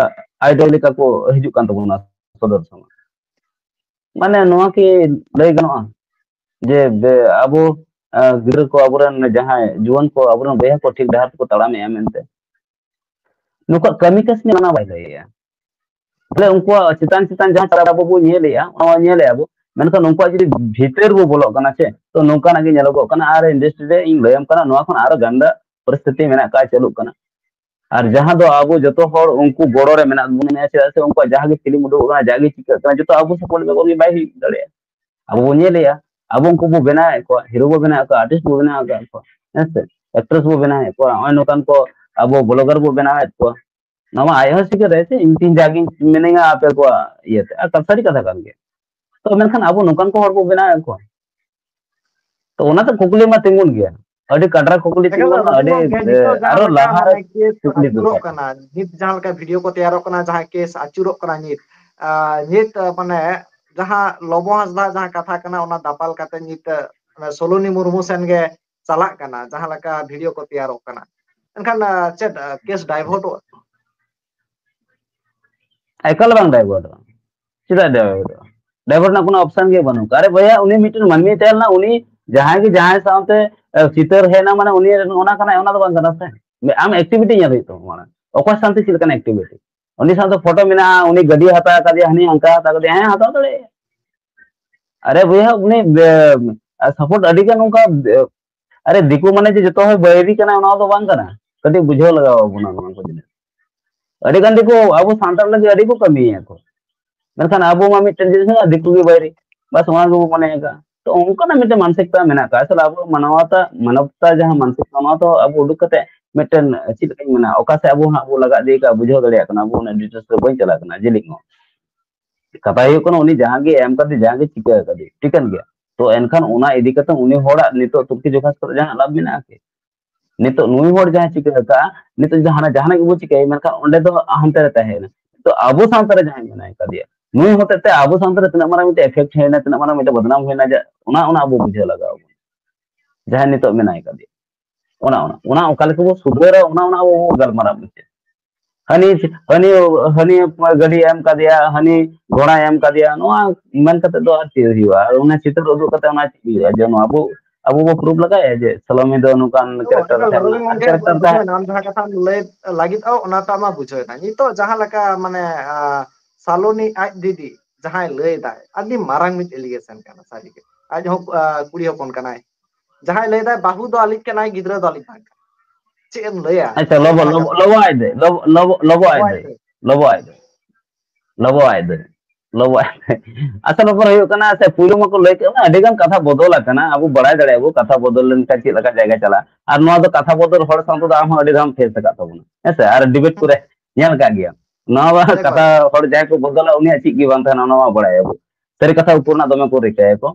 idol ᱞᱮᱠᱟ ᱠᱚ ᱦᱤᱡᱩᱜ ᱠᱟᱱ ᱛᱟᱵᱚᱱᱟ ᱥᱚᱫᱚᱨ ᱥᱟᱢᱟᱝ᱾ ᱢᱟᱱᱮ ᱱᱚᱣᱟ ᱠᱤ ᱞᱟᱹᱭ ᱜᱟᱱᱚᱜᱼᱟ ᱡᱮ ᱵᱮ-, ᱟᱵᱚ, ᱟ, ᱜᱤᱫᱽᱨᱟᱹ ᱠᱚ, ᱟᱵᱚᱨᱮᱱ ᱡᱟᱦᱟᱸᱭ ᱡᱩᱣᱟᱹᱱ ᱠᱚ, ᱟᱵᱚᱨᱮᱱ ᱵᱚᱭᱦᱟ ᱠᱚ ᱴᱷᱤᱠ ᱰᱟᱦᱟᱨ ᱛᱮᱠᱚ ᱛᱟᱲᱟᱢᱮᱜᱼᱟ ᱢᱮᱱᱛᱮ? ᱱᱩᱠᱩᱣᱟᱜ ᱠᱟᱹᱢᱤ ᱠᱟᱹᱥᱱᱤ ᱚᱱᱟ ᱵᱟᱭ ᱞᱟᱹᱭᱮᱜᱼᱟ᱾ ᱵᱚᱞᱮ ᱩᱱᱠᱩᱣᱟᱜ ᱪᱮᱛᱟᱱ ᱪᱮᱛᱟᱱ ᱡᱟᱦᱟᱸ ᱪᱟᱞᱟᱣ ᱟᱵᱚ ᱵᱚ ᱧᱮᱞᱮᱜᱼᱟ, ᱚᱱᱟ ᱢᱟ ᱧᱮᱞᱮᱜᱼᱟ ᱵᱚ, ᱢᱮᱱᱠᱷᱟᱱ ᱩᱱᱠᱩᱣᱟᱜ ᱡᱩᱫᱤ ᱵᱷᱤᱛᱟᱹᱨ ᱵᱚ ᱵᱚᱞᱚᱜ ᱠᱟᱱᱟ ᱪᱮ, ᱛᱚ ᱱᱚᱝᱠᱟᱱᱟᱜ ᱜᱮ ᱧᱮᱞᱚᱜᱚᱜ ᱠᱟᱱᱟ᱾ ᱟᱨ industry ᱨᱮ ᱤᱧ ᱞᱟᱹᱭᱟᱢ ᱠᱟᱱᱟ, ᱱᱚᱣᱟ ᱠᱷᱚᱱ ᱟᱨᱚ ᱜᱟᱱᱫᱟ ᱯᱚᱨᱤᱥᱛᱷᱤᱛᱤ ᱢᱮᱱᱟᱜ ᱟᱠᱟᱫ, ᱪᱟᱹᱞᱩᱜ ᱠᱟᱱᱟ᱾ ᱟᱨ ᱡᱟᱦᱟᱸ ᱫᱚ ᱟᱵᱚ ᱡᱚᱛᱚ ᱦᱚᱲ ᱩᱱᱠᱩ ᱜᱚᱲᱚ ᱨᱮ ᱢᱮᱱᱟᱜ ᱵᱚᱱᱟ, ᱪᱮᱫᱟᱜ ᱥᱮ ᱩᱱᱠᱩᱣᱟᱜ ᱡᱟᱦᱟᱸ ᱜᱮ film ᱩᱰᱩᱠᱚᱜ ᱠᱟᱱᱟ, ᱡᱟᱦᱟᱸ ᱜᱮ ᱪᱤᱠᱟᱹᱜ ᱠᱟᱱᱟ, ᱡᱚᱛᱚ ᱟᱵᱚ support ᱵᱮᱜᱚᱨ ᱜᱮ ᱵᱟᱭ ᱦᱩᱭ ᱫᱟᱲᱮᱭᱟᱜᱼᱟ᱾ ᱟᱵᱚ ᱵᱚᱱ ᱧᱮᱞᱮᱜᱼᱟ, ᱟᱵᱚ ᱩᱱᱠᱩ ᱵᱚ ᱵᱮᱱᱟᱣᱮᱫ ᱠᱚᱣᱟ, hero ᱵᱚ ᱵᱮᱱᱟᱣᱮᱫ ᱠᱚᱣᱟ, artist ᱵᱚ ᱵᱮᱱᱟᱣ ᱟᱠᱟᱫ ᱠᱚᱣᱟ, ᱦᱮᱸ ᱥᱮ, actress ᱵᱚ ᱵᱮᱱᱟᱣᱮᱫ ᱠᱚᱣᱟ, ᱱᱚᱜᱼᱚᱭ ᱱᱚᱝᱠᱟᱱ ᱠᱚ ᱟᱵᱚ blogger ᱵᱚ ᱵᱮᱱᱟᱣᱮᱫ ᱠᱚᱣᱟ᱾ ᱱᱚᱣᱟ ᱟᱡ ᱦᱚᱸ ᱥᱤᱠᱟᱹᱨ ᱨᱮ ᱥᱮ ᱤᱧ ᱛᱤᱧ ᱡᱟᱜᱤᱧ ᱢᱤᱱᱟᱹᱧᱟ ᱟᱯᱮ ᱠᱚᱣᱟᱜ ᱤᱭᱟᱹᱛᱮ, ᱟᱨ ᱥᱟᱹᱨᱤ ᱠᱟᱛᱷᱟ ᱠᱟᱱ ᱜᱮᱭᱟ᱾ ᱛᱚ ᱢᱮᱱᱠᱷᱟᱱ ᱟᱵᱚ ᱱᱚᱝᱠᱟᱱ ᱠᱚ ᱦᱚᱲ ᱵᱚ ᱵᱮᱱᱟᱣᱮᱫ ᱠᱚᱣᱟ᱾ ᱛᱚ ᱚᱱᱟᱛᱮ ᱠᱩᱠᱞᱤ ᱢᱟ ᱛᱤᱸᱜᱩᱱ ᱜᱮᱭᱟ, ᱟᱹᱰᱤ ᱠᱟᱰᱨᱟ ᱠᱩᱠᱞᱤ ᱛᱤᱸᱜᱩ ᱮᱠᱟᱞ, ᱠᱟᱱᱟ, ᱟᱹᱰᱤ, ᱜᱚᱢᱠᱮ, ᱮ, ᱱᱤᱛᱚᱜ ᱡᱟᱦᱟᱸ ᱟᱨᱚ ᱞᱮᱠᱟ ᱞᱟᱦᱟ ᱨᱮ ᱢᱟᱱᱮ ᱠᱮᱥ ᱠᱩᱠᱞᱤ ᱟᱹᱪᱩᱨᱚᱜ ᱫᱚᱨᱠᱟᱨ᱾ ᱠᱟᱱᱟ, ᱱᱤᱛ ᱡᱟᱦᱟᱸ ᱞᱮᱠᱟ ᱵᱷᱤᱰᱤᱭᱳ ᱠᱚ ᱛᱮᱭᱟᱨᱚᱜ ᱠᱟᱱᱟ, ᱡᱟᱦᱟᱸ ᱠᱮᱥ ᱟᱹᱪᱩᱨᱚᱜ ᱠᱟᱱᱟ ᱱᱤᱛ, ᱟ, ᱱᱤᱛ, ᱟ, ᱢᱟᱱᱮ ᱡᱟᱦᱟᱸ ᱞᱚᱵᱚ ᱦᱟᱸᱥᱫᱟ ᱡᱟᱦᱟᱸ ᱠᱟᱛᱷᱟ ᱠᱟᱱᱟ, ᱚᱱᱟ ᱫᱟᱯᱟᱞ ᱠᱟᱛᱮ ᱱᱤᱛ, ᱟ, ᱚᱱᱟ ᱥᱳᱞᱳᱱᱤ ᱢᱩᱨᱢᱩ ᱥᱮᱱ ᱜᱮ ᱪᱟᱞᱟᱜ ᱠᱟᱱᱟ, ᱡᱟᱦᱟᱸ ᱞᱮᱠᱟ ᱵᱷᱤᱰᱤᱭᱳ ᱠᱚ ᱛᱮᱭᱟᱨᱚᱜ ᱠᱟᱱᱟ᱾ ᱮᱱᱠᱷᱟᱱ, ᱟ, ᱪᱮᱫ, ᱟ, ᱠᱮᱥ ᱰᱟᱭᱵᱷᱟᱨᱴᱚᱜᱼᱟ? ᱮᱠᱟᱞ ᱵᱟᱝ ᱰᱟᱭᱵᱷᱟᱨᱴᱚᱜᱼᱟ᱾ ᱪᱮᱫᱟᱜ ᱰᱟᱭᱵᱷᱟᱨᱴᱚᱜᱼᱟ? ᱰᱟᱭᱵᱷᱟᱨᱴ ᱨᱮᱱᱟᱜ ᱠᱳᱱᱳ ᱚᱯᱥᱚᱱ ᱜᱮ ᱵᱟᱹᱱᱩᱜ᱾ ᱟᱨᱮ ᱵᱚᱭᱦᱟ, ᱩᱱᱤ ᱢᱤᱫᱴᱮᱱ ᱢᱟᱹᱱᱢᱤᱭ ᱛᱟᱦᱮᱸ ᱞᱮᱱᱟ, ᱩᱱᱤ ᱡᱟᱦᱟᱸᱭ ᱜᱮ ᱡᱟᱦᱟᱸᱭ ᱥᱟᱶᱛᱮ, ᱮ, ᱪᱤᱛᱟᱹᱨ ᱦᱮᱡ ᱮᱱᱟ, ᱢᱟᱱᱮ ᱩᱱᱤ ᱨᱮᱱ ᱚᱱᱟ ᱠᱟᱱᱟᱭ, ᱚᱱᱟ ᱫᱚ ᱵᱟᱝ ᱠᱟᱱᱟ ᱥᱮ᱾ ᱟᱢ ᱮᱠᱴᱤᱵᱷᱤᱴᱤ ᱧᱮᱞ ᱦᱩᱭᱩᱜ ᱛᱟᱢᱟ, ᱢᱟᱲᱟᱝ ᱚᱠᱚᱭ ᱥᱟᱶᱛᱮ ᱪᱮᱫ ᱞᱮᱠᱟᱱ ᱮᱠᱴᱤᱵᱷᱤᱴᱤ᱾ ᱩᱱᱤ ᱥᱟᱶᱛᱮ ᱯᱷᱳᱴᱳ ᱢᱮᱱᱟᱜᱼᱟ, ᱩᱱᱤ ᱜᱟᱹᱰᱤ ᱦᱟᱛᱟᱣ ᱟᱠᱟᱫᱮᱭᱟ, ᱦᱟᱹᱱᱤ ᱦᱟᱱᱠᱟ ᱦᱟᱛᱟᱣ ᱠᱟᱫᱮᱭᱟ, ᱦᱮᱸ, ᱦᱟᱛᱟᱣ ᱫᱟᱲᱮᱭᱟᱜᱼᱟ᱾ ᱟᱨᱮ ᱵᱚᱭᱦᱟ, ᱩᱱᱤ, ᱮ, ᱥᱟᱯᱳᱨᱴ ᱟᱹᱰᱤ ᱜᱟᱱ ᱚᱱᱠᱟ, ᱮ, ᱟᱨᱮ ᱫᱤᱠᱩ ᱢᱟᱱᱮ ᱡᱮ ᱡᱚᱛᱚ ᱦᱚᱲ ᱵᱟᱹᱭᱨᱤ ᱠᱟᱱᱟ, ᱚᱱᱟ ᱫᱚ ᱵᱟᱝ ᱠᱟᱱᱟ᱾ ᱠᱟᱹᱴᱤᱡ ᱵᱩᱡᱷᱟᱹᱣ ᱞᱟᱜᱟᱣ ᱟᱵᱚᱱᱟ ᱱᱚᱣᱟ ᱠᱚ ᱡᱤᱱᱤᱥ᱾ ᱟᱹᱰᱤ ᱜᱟᱱ ᱫᱤᱠᱩ ᱟᱵᱚ ᱥᱟᱱᱛᱟᱲ ᱞᱟᱹᱜᱤᱫ ᱟᱹᱰᱤ ᱠᱚ ᱠᱟᱹᱢᱤᱭᱟ ᱠᱚ, ᱢᱮᱱᱠᱷᱟᱱ ᱟᱵᱚ ᱢᱟ ᱢᱤᱫᱴᱮᱱ ᱡᱤᱱᱤᱥ ᱢᱮᱱᱟᱜᱼᱟ, ᱫᱤᱠᱩ ᱜᱮ ᱵᱟᱹᱭᱨᱤ, ᱵᱟᱥ ᱚᱱᱟ ᱜᱮᱵᱚ ᱢᱚᱱᱮᱭ ᱟᱠᱟᱫᱼᱟ᱾ ᱛᱚ ᱚᱱᱠᱟᱱᱟᱜ ᱢᱤᱫᱴᱮᱱ ᱢᱟᱱᱥᱤᱠᱛᱟ ᱢᱮᱱᱟᱜ ᱟᱠᱟᱫ᱾ ᱟᱥᱚᱞᱮ ᱟᱵᱚ ᱢᱟᱱᱚᱣᱛᱟ, ᱢᱟᱱᱚᱵᱛᱟ ᱡᱟᱦᱟᱸ ᱢᱟᱱᱥᱤᱠᱛᱟ, ᱱᱚᱣᱟ ᱫᱚ ᱟᱵᱚ ᱩᱰᱩᱠ ᱠᱟᱛᱮ ᱢᱤᱫᱴᱮᱱ, ᱪᱮᱫ ᱞᱮᱠᱟᱧ ᱢᱮᱱᱟ, ᱚᱠᱟ ᱥᱮᱫ ᱟᱵᱚ ᱦᱟᱸᱜ ᱵᱚ ᱞᱟᱜᱟ ᱤᱫᱤᱭ ᱠᱟᱜᱼᱟ, ᱵᱩᱡᱷᱟᱹᱣ ᱫᱟᱲᱮᱭᱟᱜ ᱠᱟᱱᱟ ᱵᱚ, ᱩᱱᱟᱹᱜ ᱰᱤᱴᱮᱞᱥ ᱨᱮ ᱵᱟᱹᱧ ᱪᱟᱞᱟᱜ ᱠᱟᱱᱟ, ᱡᱮᱞᱮᱧ ᱦᱚᱸ᱾ ᱠᱟᱛᱷᱟ ᱦᱩᱭᱩᱜ ᱠᱟᱱᱟ, ᱩᱱᱤ ᱡᱟᱦᱟᱸ ᱜᱮ ᱮᱢ ᱠᱟᱫᱮ, ᱡᱟᱦᱟᱸ ᱜᱮ ᱪᱤᱠᱟᱹ ᱠᱟᱫᱮ, ᱴᱷᱤᱠᱟᱹᱱ ᱜᱮᱭᱟ᱾ ᱛᱚ ᱮᱱᱠᱷᱟᱱ ᱚᱱᱟ ᱤᱫᱤ ᱠᱟᱛᱮ ᱩᱱᱤ ᱦᱚᱲᱟᱜ ᱱᱤᱛᱚᱜ ᱛᱩᱨᱠᱤ ᱡᱚᱠᱷᱟᱥ ᱠᱟᱛᱮ ᱡᱟᱦᱟᱱᱟᱜ ᱞᱟᱵᱷ ᱢᱮᱱᱟᱜᱼᱟ ᱠᱤ? ᱱᱤᱛᱚᱜ ᱱᱩᱭ ᱦᱚᱲ ᱡᱟᱦᱟᱸᱭ ᱪᱤᱠᱟᱹ ᱟᱠᱟᱫᱼᱟ, ᱱᱤᱛᱚᱜ ᱡᱩᱫᱤ ᱦᱟᱱᱟ ᱡᱟᱦᱟᱱᱟᱜ ᱜᱮᱵᱚ ᱪᱤᱠᱟᱹᱭᱟ, ᱢᱮᱱᱠᱷᱟᱱ ᱚᱸᱰᱮ ᱫᱚ ᱦᱟᱱᱛᱮ ᱨᱮ ᱛᱟᱦᱮᱸᱭᱮᱱᱟ᱾ ᱱᱤᱛᱚᱜ ᱟᱵᱚ ᱥᱟᱶᱛᱟ ᱨᱮ ᱡᱟᱦᱟᱸᱭ ᱢᱮᱱᱟᱭ ᱠᱟᱫᱮᱭᱟ, ᱱᱩᱭ ᱦᱚᱛᱮᱡ ᱛᱮ ᱟᱵᱚ ᱥᱟᱶᱛᱟ ᱨᱮ ᱛᱤᱱᱟᱹᱜ ᱢᱟᱨᱟᱝ ᱢᱤᱫᱴᱮᱱ ᱮᱯᱷᱮᱠᱴ ᱦᱩᱭᱱᱟ, ᱛᱤᱱᱟᱹᱜ ᱢᱟᱨᱟᱝ ᱢᱤᱫᱴᱮᱱ ᱵᱚᱫᱱᱟᱢ ᱦᱩᱭᱱᱟ, ᱡᱮ ᱚᱱᱟ, ᱚᱱᱟ ᱟᱵᱚ ᱵᱩᱡᱷᱟᱹᱣ ᱞᱟᱜᱟᱣ ᱵᱚᱱᱟ᱾ ᱡᱟᱦᱟᱸᱭ ᱱᱤᱛᱚᱜ ᱢᱮᱱᱟᱭ ᱠᱟᱫᱮᱭᱟ, ᱚᱱᱟ, ᱚᱱᱟ, ᱚᱱᱟ ᱚᱠᱟ ᱞᱮᱠᱟ ᱵᱚ ᱥᱩᱫᱷᱟᱹᱨᱟ, ᱚᱱᱟ, ᱚᱱᱟ ᱟᱵᱚ ᱵᱚ ᱜᱟᱞᱢᱟᱨᱟᱣ ᱢᱩᱪᱟᱹᱫ᱾ ᱦᱟᱹᱱᱤ, ᱦᱟᱹᱱᱤ, ᱦᱟᱹᱱᱤ ᱜᱟᱹᱰᱤ ᱮᱢ ᱠᱟᱫᱮᱭᱟ, ᱦᱟᱹᱱᱤ ᱜᱷᱚᱲᱟᱭ ᱮᱢ ᱠᱟᱫᱮᱭᱟ, ᱱᱚᱣᱟ ᱢᱮᱱ ᱠᱟᱛᱮ ᱫᱚ ᱟᱨ ᱪᱮᱫ ᱦᱩᱭᱩᱜᱼᱟ? ᱟᱨ ᱚᱱᱟ ᱪᱤᱛᱟᱹᱨ ᱩᱫᱩᱜ ᱠᱟᱛᱮ ᱚᱱᱟ ᱪᱮᱫ ᱦᱩᱭᱩᱜᱼᱟ? ᱡᱮ ᱱᱚᱣᱟ ᱟᱵᱚ, ᱟᱵᱚ ᱵᱚ ᱯᱨᱩᱯ ᱞᱟᱜᱟᱭᱟ ᱡᱮ ᱥᱟᱞᱚᱢᱤ ᱫᱚ ᱱᱚᱝᱠᱟᱱ ᱚ, ᱠᱮᱨᱮᱠᱴᱟᱨ ᱮᱠᱟᱞ, ᱛᱟᱦᱮᱸ ᱞᱮᱱᱟ, ᱨᱚᱵᱤᱱ ᱟᱨ ᱜᱚᱢᱠᱮ, ᱠᱮᱨᱮᱠᱴᱟᱨ ᱛᱟᱦᱮᱸ ᱵᱩᱡᱷᱟᱹᱣ ᱮᱱᱟ᱾ ᱟᱢ ᱡᱟᱦᱟᱸ ᱠᱟᱛᱷᱟᱢ ᱞᱟᱹᱭ ᱞᱟᱹᱜᱤᱫ, ᱚ, ᱚᱱᱟ ᱛᱚ ᱟᱢᱟᱜ ᱵᱩᱡᱷᱟᱹᱣ ᱮᱱᱟ᱾ ᱱᱤᱛᱚᱜ ᱡᱟᱦᱟᱸ ᱞᱮᱠᱟ, ᱢᱟᱱᱮ, ᱟ, ᱥᱟᱞᱚᱱᱤ ᱟᱡ ᱫᱤᱫᱤ ᱡᱟᱦᱟᱸᱭ ᱞᱟᱹᱭ ᱫᱟᱭ, ᱟᱹᱰᱤ ᱢᱟᱨᱟᱝ ᱢᱤᱫ ᱮᱞᱤᱜᱮᱥᱚᱱ ᱠᱟᱱᱟ, ᱥᱟᱹᱨᱤ ᱜᱮ᱾ ᱟᱡ ᱦᱚᱸ, ᱟ, ᱠᱩᱲᱤ ᱦᱚᱯᱚᱱ ᱠᱟᱱᱟᱭ᱾ ᱡᱟᱦᱟᱸᱭ ᱞᱟᱹᱭ ᱫᱟᱭ, "ᱵᱟᱹᱦᱩ ᱫᱚ ᱟᱹᱞᱤᱧ ᱠᱟᱱᱟᱭ, ᱜᱤᱫᱽᱨᱟ ᱫᱚ ᱟᱹᱞᱤᱧ ᱵᱟᱝ ᱠᱟᱱᱟ᱾" ᱪᱮᱫ ᱮᱢ ᱞᱟᱹᱭᱟ? ᱟᱪᱪᱷᱟ, ᱞᱚᱵᱚ, ᱡᱟᱦᱟᱸ ᱞᱚᱵᱚ, ᱠᱟᱛᱷᱟ ᱞᱚᱵᱚ ᱟᱡ ᱫᱚ, ᱞᱚᱵᱚ, ᱞᱚᱵᱚ, ᱞᱚᱵᱚ ᱟᱡ ᱞᱚᱵᱚ ᱫᱚ᱾ ᱟᱡ ᱫᱚ᱾ ᱞᱚᱵᱚ ᱟᱡ ᱫᱚ᱾ ᱞᱚᱵᱚ ᱟᱡ ᱫᱚ᱾ ᱞᱚᱵᱚ ᱟᱡ ᱫᱚ᱾ ᱟᱥᱚᱞ ᱵᱮᱯᱟᱨ ᱦᱩᱭᱩᱜ ᱠᱟᱱᱟ, ᱥᱮ ᱯᱩᱭᱞᱩ ᱢᱟᱠᱚ ᱞᱟᱹᱭ ᱠᱮᱫ, ᱟᱹᱰᱤ ᱜᱟᱱ ᱠᱟᱛᱷᱟ ᱵᱚᱫᱚᱞ ᱟᱠᱟᱱᱟ᱾ ᱟᱵᱚ ᱵᱟᱲᱟᱭ ᱫᱟᱲᱮᱭᱟᱜᱼᱟ ᱵᱚ, ᱠᱟᱛᱷᱟ ᱵᱚᱫᱚᱞ ᱞᱮᱱᱠᱷᱟᱱ ᱪᱮᱫ ᱞᱮᱠᱟ ᱡᱟᱭᱜᱟ ᱪᱟᱞᱟᱜᱼᱟ᱾ ᱟᱨ ᱱᱚᱣᱟ ᱫᱚ ᱠᱟᱛᱷᱟ ᱵᱚᱫᱚᱞ ᱦᱚᱲ ᱥᱟᱶ ᱛᱮᱫᱚ ᱟᱢ ᱦᱚᱸ ᱟᱹᱰᱤ ᱫᱷᱟᱣ ᱮᱢ ᱯᱷᱮᱥ ᱟᱠᱟᱫ ᱛᱟᱵᱚᱱᱟ, ᱦᱮᱸ ᱥᱮ? ᱟᱨ ᱰᱤᱵᱮᱴ ᱠᱚᱨᱮ ᱧᱮᱞ ᱟᱠᱟᱫ ᱜᱮᱭᱟ᱾ ᱱᱚᱣᱟ ᱮᱠᱵᱟᱨ᱾ ᱠᱟᱛᱷᱟ ᱦᱚᱲ ᱡᱟᱦᱟᱸᱭ ᱠᱚ ᱵᱚᱫᱚᱞᱟ, ᱩᱱᱤᱭᱟᱜ ᱪᱮᱫ ᱜᱮ ᱵᱟᱝ ᱛᱟᱦᱮᱱᱟ, ᱚᱱᱟ ᱢᱟ ᱵᱟᱲᱟᱭᱟᱵᱚ᱾ ᱥᱟᱹᱨᱤ ᱠᱟᱛᱷᱟ ᱩᱯᱩᱨ ᱨᱮᱱᱟᱜ ᱫᱚᱢᱮ ᱠᱚ ᱨᱤᱠᱟᱹᱭᱟᱠᱚ᱾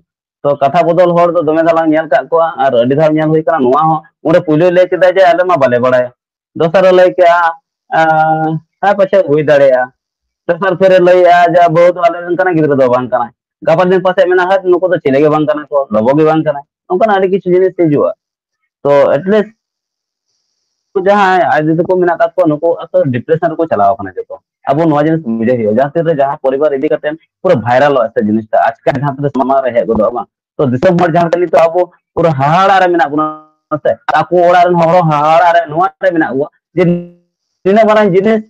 ᱛᱚ ᱠᱟᱛᱷᱟ ᱵᱚᱫᱚᱞ ᱦᱚᱲ ᱫᱚ ᱫᱚᱢᱮ ᱫᱷᱟᱣ ᱞᱟᱝ ᱧᱮᱞ ᱠᱟᱜ ᱠᱚᱣᱟ, ᱟᱨ ᱟᱹᱰᱤ ᱫᱷᱟᱣ ᱧᱮᱞ ᱦᱩᱭ ᱠᱟᱱᱟ ᱱᱚᱣᱟ ᱦᱚᱸ᱾ ᱩᱱᱨᱮ ᱯᱩᱭᱞᱩᱭ ᱞᱟᱹᱭ ᱠᱮᱫᱟ ᱡᱮ ᱟᱞᱮ ᱢᱟ ᱵᱟᱞᱮ ᱵᱟᱲᱟᱭᱟ, ᱫᱚᱥᱟᱨᱮ ᱞᱟᱹᱭ ᱠᱮᱜᱼᱟ, ᱟᱸ, ᱦᱮᱸ ᱯᱟᱪᱷᱮ ᱦᱩᱭ ᱫᱟᱲᱮᱭᱟᱜᱼᱟ, ᱛᱮᱥᱟᱨ ᱯᱷᱮᱨᱮ ᱞᱟᱹᱭᱮᱜᱼᱟ ᱡᱮ ᱵᱟᱹᱦᱩ ᱫᱚ ᱟᱞᱮ ᱨᱮᱱ ᱠᱟᱱᱟ, ᱜᱤᱫᱽᱨᱟᱹ ᱫᱚ ᱵᱟᱝ ᱠᱟᱱᱟᱭ, ᱜᱟᱯᱟ ᱫᱤᱱ ᱯᱟᱥᱮᱡ ᱢᱮᱱᱟ ᱦᱟᱹᱴ ᱱᱩᱠᱩ ᱫᱚ ᱪᱤᱞᱤ ᱜᱮ ᱵᱟᱝ ᱠᱟᱱᱟ ᱠᱚ, ᱞᱚᱵᱚ ᱜᱮ ᱵᱟᱝ ᱠᱟᱱᱟᱭ, ᱱᱚᱝᱠᱟᱱᱟᱜ ᱟᱹᱰᱤ ᱠᱤᱪᱷᱩ ᱡᱤᱱᱤᱥ ᱦᱤᱡᱩᱜᱼᱟ᱾ ᱛᱚ ᱮᱴᱞᱤᱥᱴ ᱡᱟᱦᱟᱸᱭ ᱟᱡ ᱫᱤᱫᱤ ᱛᱟᱠᱚ ᱢᱮᱱᱟᱜ ᱟᱠᱟᱫ ᱠᱚᱣᱟ, ᱱᱩᱠᱩ ᱟᱥᱚᱞ ᱰᱤᱯᱨᱮᱥᱚᱱ ᱨᱮᱠᱚ ᱪᱟᱞᱟᱣ ᱟᱠᱟᱱᱟ ᱡᱚᱛᱚ᱾ ᱟᱵᱚ ᱱᱚᱣᱟ ᱡᱤᱱᱤᱥ ᱵᱩᱡᱷᱟᱹᱣ ᱦᱩᱭᱩᱜᱼᱟ, ᱡᱟᱦᱟᱸ ᱛᱤᱱᱨᱮ ᱡᱟᱦᱟᱸ ᱯᱚᱨᱤᱵᱟᱨ ᱤᱫᱤ ᱠᱟᱛᱮ ᱯᱩᱨᱟᱹ ᱵᱷᱟᱭᱨᱟᱞᱚᱜᱼᱟ ᱥᱮ ᱡᱤᱱᱤᱥᱴᱟ, ᱟᱪᱠᱟ ᱡᱟᱦᱟᱸ ᱛᱤᱱᱨᱮ ᱥᱟᱢᱟᱝ ᱨᱮ ᱦᱮᱡ ᱜᱚᱫᱚᱜᱼᱟ ᱵᱟᱝ, ᱛᱚ ᱫᱤᱥᱚᱢ ᱦᱚᱲ ᱡᱟᱦᱟᱸ ᱞᱮᱠᱟ ᱱᱤᱛᱚᱜ ᱟᱵᱚ ᱯᱩᱨᱟᱹ ᱦᱟᱦᱟᱲᱟ ᱨᱮ ᱢᱮᱱᱟᱜ ᱵᱚᱱᱟ ᱥᱮ, ᱟᱠᱚ ᱚᱲᱟᱜ ᱨᱮᱱ ᱦᱚᱲ ᱦᱚᱸ ᱦᱟᱦᱟᱲᱟ ᱨᱮ ᱱᱚᱣᱟ ᱨᱮ ᱢᱮᱱᱟᱜ ᱠᱚᱣᱟ ᱡᱮ ᱛᱤᱱᱟᱹᱜ ᱢᱟᱨᱟᱝ ᱡᱤᱱᱤᱥ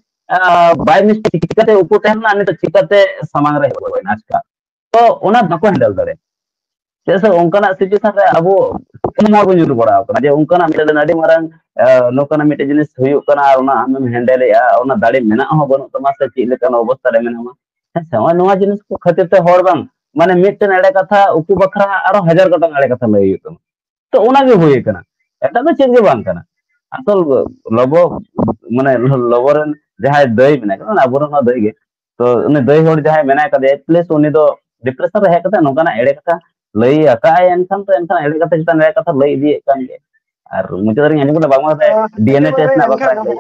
ᱵᱟᱭ ᱢᱤᱥᱴᱮᱠ ᱪᱤᱠᱟᱹᱛᱮ ᱩᱠᱩ ᱛᱟᱦᱮᱸ ᱞᱮᱱᱟ, ᱱᱤᱛᱚᱜ ᱪᱤᱠᱟᱹᱛᱮ ᱥᱟᱢᱟᱝ ᱨᱮ ᱦᱮᱡ ᱜᱚᱫ ᱮᱱᱟ ᱟᱪᱠᱟ᱾ ᱛᱚ ᱚᱱᱟ ᱵᱟᱠᱚ ᱦᱮᱱᱰᱮᱞ ᱫᱟᱲᱮᱭᱟᱜᱼᱟ᱾ ᱪᱮᱫᱟᱜ ᱥᱮ ᱚᱱᱠᱟᱱᱟᱜ ᱥᱤᱪᱩᱭᱮᱥᱚᱱ ᱨᱮ ᱟᱵᱚ ᱠᱚᱢ ᱦᱚᱲ ᱵᱚᱱ ᱧᱩᱨ ᱵᱟᱲᱟ ᱟᱠᱟᱱᱟ, ᱡᱮ ᱚᱱᱠᱟᱱᱟᱜ ᱢᱤᱫᱴᱮᱱ ᱟᱹᱰᱤ ᱢᱟᱨᱟᱝ, ᱮ, ᱱᱚᱝᱠᱟᱱᱟᱜ ᱢᱤᱫᱴᱮᱱ ᱡᱤᱱᱤᱥ ᱦᱩᱭᱩᱜ ᱠᱟᱱᱟ ᱟᱨ ᱚᱱᱟ ᱟᱢᱮᱢ ᱦᱮᱱᱰᱮᱞᱮᱜᱼᱟ, ᱚᱱᱟ ᱫᱟᱲᱮ ᱢᱮᱱᱟᱜ ᱦᱚᱸ ᱵᱟᱹᱱᱩᱜ ᱛᱟᱢᱟ ᱥᱮ ᱪᱮᱫ ᱞᱮᱠᱟᱱ ᱚᱵᱚᱥᱛᱟ ᱨᱮ ᱢᱮᱱᱟᱢᱟ᱾ ᱦᱮᱸ ᱥᱮ, ᱱᱚᱜᱼᱚᱭ ᱱᱚᱣᱟ ᱡᱤᱱᱤᱥ ᱠᱚ ᱠᱷᱟᱹᱛᱤᱨ ᱛᱮ ᱦᱚᱲ ᱵᱟᱝ, ᱢᱟᱱᱮ ᱢᱤᱫᱴᱮᱱ ᱮᱲᱮ ᱠᱟᱛᱷᱟ ᱩᱠᱩ ᱵᱟᱠᱷᱨᱟ ᱟᱨᱚ ᱦᱟᱡᱟᱨ ᱜᱚᱴᱟᱝ ᱮᱲᱮ ᱠᱟᱛᱷᱟ ᱞᱟᱹᱭ ᱦᱩᱭᱩᱜ ᱛᱟᱢᱟ᱾ ᱛᱚ ᱚᱱᱟ ᱜᱮ ᱦᱩᱭ ᱠᱟᱱᱟ, ᱮᱴᱟᱜ ᱫᱚ ᱪᱮᱫ ᱜᱮ ᱵᱟᱝ ᱠᱟᱱᱟ᱾ ᱟᱥᱚᱞ ᱞᱚᱵᱚ, ᱢᱟᱱᱮ ᱞᱚᱵᱚ ᱨᱮᱱ ᱡᱟᱦᱟᱸᱭ ᱫᱟᱹᱭ ᱢᱮᱱᱟᱭ ᱠᱟᱱᱟ, ᱟᱵᱚᱨᱮᱱ ᱢᱟ ᱫᱟᱹᱭ ᱜᱮ, ᱛᱚ ᱩᱱᱤ ᱫᱟᱹᱭ ᱦᱚᱲ ᱡᱟᱦᱟᱸᱭ ᱢᱮᱱᱟᱭ ᱠᱟᱫᱮᱭᱟ, ᱮᱴᱞᱤᱥᱴ ᱩᱱᱤ ᱫᱚ ᱰᱤᱯᱨᱮᱥᱚᱱ ᱨᱮ ᱦᱮᱡ ᱠᱟᱛᱮ ᱱᱚᱝᱠᱟᱱᱟᱜ ᱮᱲᱮ ᱠᱟᱛᱷᱟ ᱞᱟᱹᱭ ᱟᱠᱟᱫ ᱟᱭ, ᱮᱱᱠᱷᱟᱱ ᱛᱚ ᱮᱱᱠᱷᱟᱱ ᱮᱲᱮ ᱠᱟᱛᱷᱟ ᱪᱮᱛᱟᱱ ᱮᱲᱮ ᱠᱟᱛᱷᱟ ᱞᱟᱹᱭ ᱤᱫᱤᱭᱮᱫ ᱠᱟᱱ ᱜᱮ᱾ ᱟᱨ ᱢᱩᱪᱟᱹᱫ ᱨᱤᱧ ᱟᱸᱡᱚᱢ ᱠᱮᱫᱟ ᱵᱟᱝᱢᱟ ᱰᱤ ᱮᱱ ᱮ ᱴᱮᱥᱴ ᱨᱮᱱᱟᱜ ᱵᱟᱠᱷᱨᱟ ᱞᱟᱹᱭ,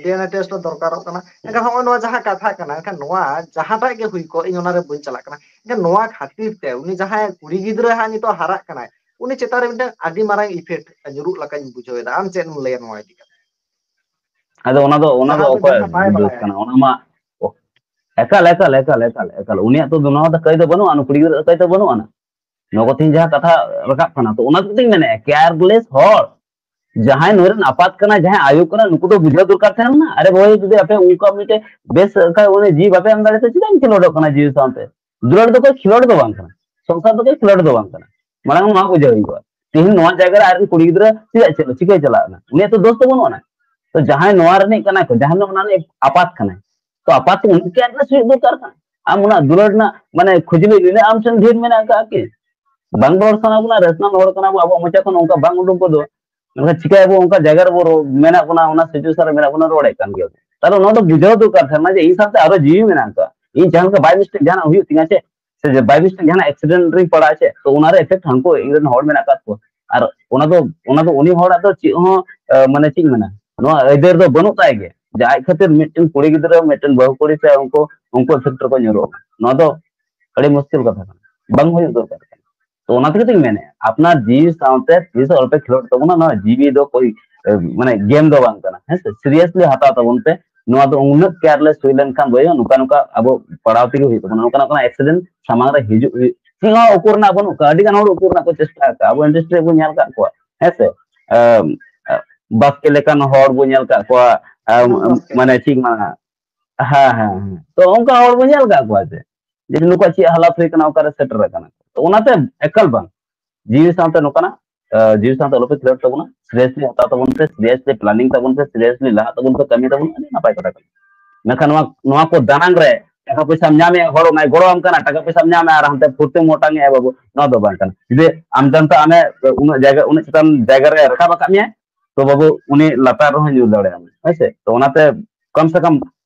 ᱰᱤ ᱮᱱ ᱮ ᱴᱮᱥᱴ ᱫᱚ ᱫᱚᱨᱠᱟᱨᱚᱜ ᱠᱟᱱᱟ᱾ ᱮᱱᱠᱷᱟᱱ ᱱᱚᱜᱼᱚᱭ ᱱᱚᱣᱟ ᱡᱟᱦᱟᱸ ᱠᱟᱛᱷᱟ ᱠᱟᱱᱟ, ᱮᱱᱠᱷᱟᱱ ᱱᱚᱣᱟ ᱡᱟᱦᱟᱸᱴᱟᱜ ᱜᱮ ᱦᱩᱭ ᱠᱚᱜ, ᱤᱧ ᱚᱱᱟᱨᱮ ᱵᱟᱹᱧ ᱪᱟᱞᱟᱜ ᱠᱟᱱᱟ᱾ ᱮᱱᱠᱷᱟᱱ ᱱᱚᱣᱟ ᱠᱷᱟᱹᱛᱤᱨ ᱛᱮ ᱩᱱᱤ ᱡᱟᱦᱟᱸᱭ ᱠᱩᱲᱤ ᱜᱤᱫᱽᱨᱟᱹ ᱦᱟᱸᱜ ᱱᱤᱛᱚᱜ ᱦᱟᱨᱟᱜ ᱠᱟᱱᱟᱭ, ᱩᱱᱤ ᱪᱮᱛᱟᱱ ᱨᱮ ᱢᱤᱫᱴᱟᱝ ᱟᱹᱰᱤ ᱢᱟᱨᱟᱝ ᱤᱯᱷᱮᱠᱴ ᱧᱩᱨᱩᱜ ᱞᱮᱠᱟᱧ ᱵᱩᱡᱷᱟᱹᱣ ᱮᱫᱟ᱾ ᱟᱢ ᱪᱮᱫ ᱮᱢ ᱞᱟᱹᱭᱟ ᱱᱚᱣᱟ ᱤᱫᱤ ᱠᱟᱛᱮ? ᱟᱫᱚ ᱚᱱᱟ ᱫᱚ, ᱚᱱᱟ ᱫᱚ ᱡᱟᱦᱟᱸ ᱚᱠᱚᱭ ᱵᱟᱭ ᱵᱩᱡᱷᱟᱹᱣ ᱵᱟᱲᱟᱭᱟ᱾ ᱠᱟᱱᱟ? ᱚᱱᱟ ᱢᱟ ᱮᱠᱟᱞ, ᱮᱠᱟᱞ, ᱮᱠᱟᱞ, ᱮᱠᱟᱞ, ᱮᱠᱟᱞ᱾ ᱩᱱᱤᱭᱟᱜ ᱛᱚ ᱱᱚᱣᱟ ᱫᱚ ᱠᱟᱹᱭ ᱫᱚ ᱵᱟᱹᱱᱩᱜᱼᱟ, ᱩᱱᱤ ᱠᱩᱲᱤ ᱜᱤᱫᱽᱨᱟᱹ ᱠᱟᱹᱭ ᱫᱚ ᱵᱟᱹᱱᱩᱜᱼᱟ ᱱᱟ᱾ ᱱᱚᱣᱟ ᱠᱚ ᱛᱮᱦᱮᱧ ᱡᱟᱦᱟᱸ ᱠᱟᱛᱷᱟ ᱨᱟᱠᱟᱵ ᱠᱟᱱᱟ, ᱛᱚ ᱚᱱᱟ ᱠᱚ ᱛᱮᱧ ᱢᱮᱱᱮᱫᱼᱟ, ᱠᱮᱭᱟᱨᱞᱮᱥ ᱦᱚᱲ, ᱡᱟᱦᱟᱸᱭ ᱱᱩᱭ ᱨᱮᱱ ᱟᱯᱟᱛ ᱠᱟᱱᱟ, ᱡᱟᱦᱟᱸᱭ ᱟᱭᱳ ᱠᱟᱱᱟ, ᱱᱩᱠᱩ ᱫᱚ ᱵᱩᱡᱷᱟᱹᱣ ᱫᱚᱨᱠᱟᱨ ᱛᱟᱦᱮᱸ ᱞᱮᱱᱟ᱾ ᱟᱨᱮ ᱵᱷᱟᱹᱭ, ᱡᱩᱫᱤ ᱟᱯᱮ ᱚᱱᱠᱟ ᱢᱤᱫᱴᱮᱡ ᱵᱮᱥ ᱚᱱᱠᱟ ᱩᱱᱤ ᱡᱤᱣᱤ ᱵᱟᱯᱮ ᱮᱢ ᱫᱟᱲᱮᱭᱟᱜᱼᱟ, ᱪᱮᱫᱟᱜ ᱮᱢ ᱠᱷᱮᱞᱳᱰᱚᱜ ᱠᱟᱱᱟ ᱡᱤᱣᱤ ᱥᱟᱶᱛᱮ? ᱫᱩᱞᱟᱹᱲ ᱫᱚ ᱠᱳᱭ ᱠᱷᱮᱞᱳᱰ ᱫᱚ ᱵᱟᱝ ᱠᱟᱱᱟ, ᱥᱚᱝᱥᱟᱨ ᱫᱚ ᱠᱳᱭ ᱠᱷᱮᱞᱳᱰ ᱫᱚ ᱵᱟᱝ ᱠᱟᱱᱟ᱾ ᱢᱟᱲᱟᱝ ᱱᱚᱣᱟ ᱵᱩᱡᱷᱟᱹᱣ ᱦᱩᱭᱩᱜᱼᱟ᱾ ᱛᱮᱦᱮᱧ ᱱᱚᱣᱟ ᱡᱟᱭᱜᱟ ᱨᱮ ᱟᱨ ᱠᱩᱲᱤ ᱜᱤᱫᱽᱨᱟᱹ ᱪᱮᱫᱟᱜ ᱪᱮᱫ ᱪᱤᱠᱟᱹᱭ ᱪᱟᱞᱟᱜ ᱠᱟᱱᱟ? ᱩᱱᱤᱭᱟᱜ ᱛᱚ ᱫᱳᱥ ᱫᱚ ᱵᱟᱹᱱᱩᱜ ᱟᱱᱟ᱾ ᱛᱚ ᱡᱟᱦᱟᱸᱭ ᱱᱚᱣᱟ ᱨᱤᱱᱤᱡ ᱠᱟᱱᱟ ᱠᱚ, ᱡᱟᱦᱟᱸᱭ ᱫᱚ ᱚᱱᱟ ᱨᱤᱱᱤᱡ ᱟᱯᱟᱛ ᱠᱟᱱᱟᱭ, ᱛᱚ ᱟᱯᱟᱛ ᱛᱚ ᱩᱱᱤ ᱠᱮᱭᱟᱨᱞᱮᱥ ᱦᱩᱭᱩᱜ ᱫᱚᱨᱠᱟᱨ ᱠᱟᱱᱟ᱾ ᱟᱢ ᱚᱱᱟ ᱫᱩᱞᱟᱹᱲ ᱨᱮᱱᱟᱜ ᱢᱟᱱᱮ ᱠᱷᱩᱡᱽᱞᱤ ᱱᱤᱱᱟᱹᱜ ᱟᱢ ᱴᱷᱮᱱ ᱰᱷᱮᱨ ᱢᱮᱱᱟᱜ ᱟᱠᱟᱫᱼᱟ ᱠᱤ? ᱵᱟᱝ ᱨᱚᱲ ᱥᱟᱱᱟ ᱵᱚᱱᱟ, ᱨᱮᱥᱱᱟᱞ ᱦᱚᱲ ᱠᱟᱱᱟ ᱵᱚᱱ, ᱟᱵᱚᱣᱟᱜ ᱢᱚᱪᱟ ᱠᱷᱚᱱ ᱚᱱᱠᱟ ᱵᱟᱝ ᱩᱰᱩᱠ ᱜᱚᱫᱚᱜᱼᱟ᱾ ᱢᱮᱱᱠᱷᱟᱱ ᱪᱤᱠᱟᱹᱭᱟᱵᱚ, ᱚᱱᱠᱟ ᱡᱟᱭᱜᱟ ᱨᱮᱵᱚ ᱨᱚ-, ᱢᱮᱱᱟᱜ ᱵᱚᱱᱟ, ᱚᱱᱟ ᱥᱤᱪᱩᱭᱮᱥᱚᱱ ᱨᱮ ᱢᱮᱱᱟᱜ ᱵᱚᱱᱟ, ᱨᱚᱲᱮᱫ ᱠᱟᱱ ᱜᱮᱭᱟ ᱵᱚᱱ᱾ ᱛᱟᱦᱞᱮ ᱱᱚᱣᱟ ᱫᱚ ᱵᱩᱡᱷᱟᱹᱣ ᱫᱚᱨᱠᱟᱨ ᱛᱟᱦᱮᱸ ᱠᱟᱱᱟ ᱡᱮ ᱤᱧ ᱥᱟᱶᱛᱮ ᱟᱨᱚ ᱡᱤᱣᱤ ᱢᱮᱱᱟᱜ ᱟᱠᱟᱫᱼᱟ, ᱤᱧ ᱡᱟᱦᱟᱸ ᱞᱮᱠᱟ ᱵᱟᱭ ᱢᱤᱥᱴᱮᱠ ᱡᱟᱦᱟᱱᱟᱜ ᱦᱩᱭᱩᱜ ᱛᱤᱧᱟ ᱪᱮ, ᱥᱮ ᱡᱮ by mistake ᱡᱟᱦᱟᱱᱟᱜ ᱮᱠᱥᱤᱰᱮᱱᱴ ᱨᱤᱧ ᱯᱟᱲᱟᱜᱼᱟ ᱪᱮᱫ, ᱛᱚ ᱚᱱᱟᱨᱮ ᱮᱯᱷᱮᱠᱴ ᱦᱟᱱᱠᱩ ᱤᱧ ᱨᱮᱱ ᱦᱚᱲ ᱢᱮᱱᱟᱜ ᱟᱠᱟᱫ ᱠᱚᱣᱟ᱾ ᱟᱨ ᱚᱱᱟ ᱫᱚ ᱚᱱᱟ ᱫᱚ ᱩᱱᱤ ᱦᱚᱲᱟᱜ ᱫᱚ ᱪᱮᱫ ᱦᱚᱸ ᱢᱟᱱᱮ ᱪᱮᱫ ᱤᱧ ᱢᱮᱱᱟ, ᱱᱚᱣᱟ ᱟᱹᱭᱫᱟᱹᱨ ᱫᱚ ᱵᱟᱹᱱᱩᱜ ᱛᱟᱭ ᱜᱮ, ᱡᱮ ᱟᱡ ᱠᱷᱟᱹᱛᱤᱨ ᱢᱤᱫᱴᱮᱱ ᱠᱩᱲᱤ ᱜᱤᱫᱽᱨᱟᱹ, ᱢᱤᱫᱴᱮᱱ ᱵᱟᱹᱦᱩ ᱠᱩᱲᱤ ᱥᱮ ᱩᱱᱠᱩ ᱩᱱᱠᱩ ᱮᱯᱷᱮᱠᱴ ᱨᱮᱠᱚ ᱧᱩᱨᱩᱜᱼᱟ᱾ ᱱᱚᱣᱟ ᱫᱚ ᱟᱹᱰᱤ ᱢᱩᱥᱠᱤᱞ ᱠᱟᱛᱷᱟ ᱠᱟᱱᱟ, ᱵᱟᱝ ᱦᱩᱭᱩᱜ ᱫᱚᱨᱠᱟᱨ ᱠᱟᱱᱟ᱾ ᱛᱚ ᱚᱱᱟ ᱛᱮᱜᱮ ᱛᱚᱧ ᱢᱮᱱᱮᱫᱼᱟ, ᱟᱯᱱᱟᱨ ᱡᱤᱣᱤ ᱥᱟᱶᱛᱮ ᱛᱤᱥ ᱦᱚᱸ ᱟᱞᱚᱯᱮ ᱠᱷᱮᱞᱳᱰ ᱛᱟᱵᱚᱱᱟ᱾ ᱱᱚᱣᱟ ᱡᱤᱣᱤ ᱫᱚ ᱠᱳᱭ ᱢᱟᱱᱮ ᱜᱮᱢ ᱫᱚ ᱵᱟᱝ ᱠᱟᱱᱟ, ᱦᱮᱸ ᱥᱮ? ᱥᱤᱨᱤᱭᱟᱥᱞᱤ ᱦᱟᱛᱟᱣ ᱛᱟᱵᱚᱱ ᱯᱮ᱾ ᱱᱚᱣᱟ ᱫᱚ ᱩᱱᱟᱹᱜ ᱠᱮᱭᱟᱨᱞᱮᱥ ᱦᱩᱭ ᱞᱮᱱᱠᱷᱟᱱ ᱵᱚᱭᱦᱟ ᱱᱚᱝᱠᱟ ᱱᱚᱝᱠᱟ ᱟᱵᱚ ᱯᱟᱲᱟᱣ ᱛᱮᱜᱮ ᱦᱩᱭᱩᱜ ᱛᱟᱵᱚᱱᱟ, ᱱᱚᱝᱠᱟ ᱱᱚᱝᱠᱟ ᱮᱠᱥᱤᱰᱮᱱᱴ ᱥᱟᱢᱟᱝ ᱨᱮ ᱦᱤᱡᱩᱜ ᱦᱩᱭᱩᱜ᱾ ᱪᱮᱫ ᱦᱚᱸ ᱩᱠᱩ ᱨᱮᱱᱟᱜ ᱵᱟᱹᱱᱩᱜ ᱠᱟᱜᱼᱟ᱾ ᱟᱹᱰᱤ ᱜᱟᱱ ᱦᱚᱲ ᱩᱠᱩ ᱨᱮᱱᱟᱜ ᱠᱚ ᱪᱮᱥᱴᱟ ᱟᱠᱟᱫᱼᱟ, ᱟᱵᱚ ᱤᱱᱰᱟᱥᱴᱨᱤ ᱨᱮᱵᱚᱱ ᱧᱮᱞ ᱟᱠᱟᱫ ᱠᱚᱣᱟ, ᱦᱮᱸ ᱥᱮ? ᱟᱢ, ᱟ, ᱵᱟᱥᱠᱮ ᱞᱮᱠᱟᱱ ᱦᱚᱲ ᱵᱚᱱ ᱧᱮᱞ ᱟᱠᱟᱫ ᱠᱚᱣᱟ, ᱟᱢ, ᱢᱟᱱᱮ ᱪᱮᱫ ᱤᱧ ᱢᱮᱱᱟ, ᱦᱮᱸ ᱦᱮᱸ ᱦᱮᱸ, ᱛᱚ ᱚᱱᱠᱟ ᱦᱚᱲ ᱵᱚᱱ ᱧᱮᱞ ᱟᱠᱟᱫ ᱠᱚᱣᱟ ᱡᱮ ᱡᱮ ᱱᱩᱠᱩᱣᱟᱜ ᱪᱮᱫ ᱦᱟᱞᱟᱛ ᱦᱩᱭ ᱠᱟᱱᱟ, ᱚᱠᱟᱨᱮ ᱥᱮᱴᱮᱨ ᱟᱠᱟᱱᱟ᱾ ᱛᱚ ᱚᱱᱟᱛᱮ ᱮᱠᱟᱞ ᱵᱟᱝ, ᱡᱤᱣᱤ ᱥᱟᱶᱛᱮ ᱱᱚᱝᱠᱟᱱᱟᱜ, ᱟᱸ, ᱡᱤᱣᱤ ᱥᱟᱶᱛᱮ ᱟᱞᱚᱯᱮ ᱠᱷᱮᱞᱳᱰ ᱛᱟᱵᱚᱱᱟ᱾ ᱥᱤᱨᱤᱭᱟᱥᱞᱤ ᱦᱟᱛᱟᱣ ᱛᱟᱵᱚᱱ ᱯᱮ, ᱥᱤᱨᱤᱭᱟᱥᱞᱤ ᱯᱞᱟᱱᱤᱝ ᱛᱟᱵᱚᱱ ᱯᱮ, ᱥᱤᱨᱤᱭᱟᱥᱞᱤ ᱞᱟᱦᱟᱜ ᱛᱟᱵᱚᱱ ᱯᱮ, ᱠᱟᱹᱢᱤ ᱛᱟᱵᱚᱱ, ᱟᱹᱰᱤ ᱱᱟᱯᱟᱭ ᱠᱟᱛᱷᱟ ᱠᱟᱱᱟ᱾ ᱢᱮᱱᱠᱷᱟᱱ ᱱᱚᱣᱟ, ᱱᱚᱣᱟ ᱠᱚ ᱫᱟᱱᱟᱝ ᱨᱮ ᱴᱟᱠᱟ ᱯᱚᱭᱥᱟᱢ ᱧᱟᱢᱮᱫ ᱦᱚᱲ ᱚᱱᱟᱭ ᱜᱚᱲᱚᱣᱟᱢ ᱠᱟᱱᱟ, ᱴᱟᱠᱟ ᱯᱚᱭᱥᱟᱢ ᱧᱟᱢᱮᱫᱼᱟ ᱟᱨ ᱦᱟᱱᱛᱮ ᱯᱷᱩᱨᱛᱤᱢ ᱚᱴᱟᱝᱮᱫᱼᱟ ᱵᱟᱹᱵᱩ, ᱱᱚᱣᱟ ᱫᱚ ᱵᱟᱝ ᱠᱟᱱᱟ᱾ ᱡᱩᱫᱤ ᱟᱢ ᱡᱟᱱᱛᱟ ᱟᱢᱮ ᱩᱱᱟᱹᱜ ᱡᱟᱭᱜᱟ, ᱩᱱᱟᱹᱜ ᱪᱮᱛᱟᱱ ᱡᱟᱭᱜᱟ ᱨᱮ ᱨᱟᱠᱟᱵ ᱟᱠᱟᱫ ᱢᱮᱭᱟ, ᱛᱚ ᱵᱟᱹᱵᱩ ᱩᱱᱤ ᱞᱟᱛᱟᱨ ᱨᱮᱦᱚᱸ ᱧᱩᱨ ᱫᱟᱲᱮᱭᱟᱢᱟ, ᱦᱮᱸ ᱥᱮ? ᱛᱚ ᱚᱱᱟᱛᱮ ᱠᱚᱢ ᱥᱮ ᱠᱚᱢ,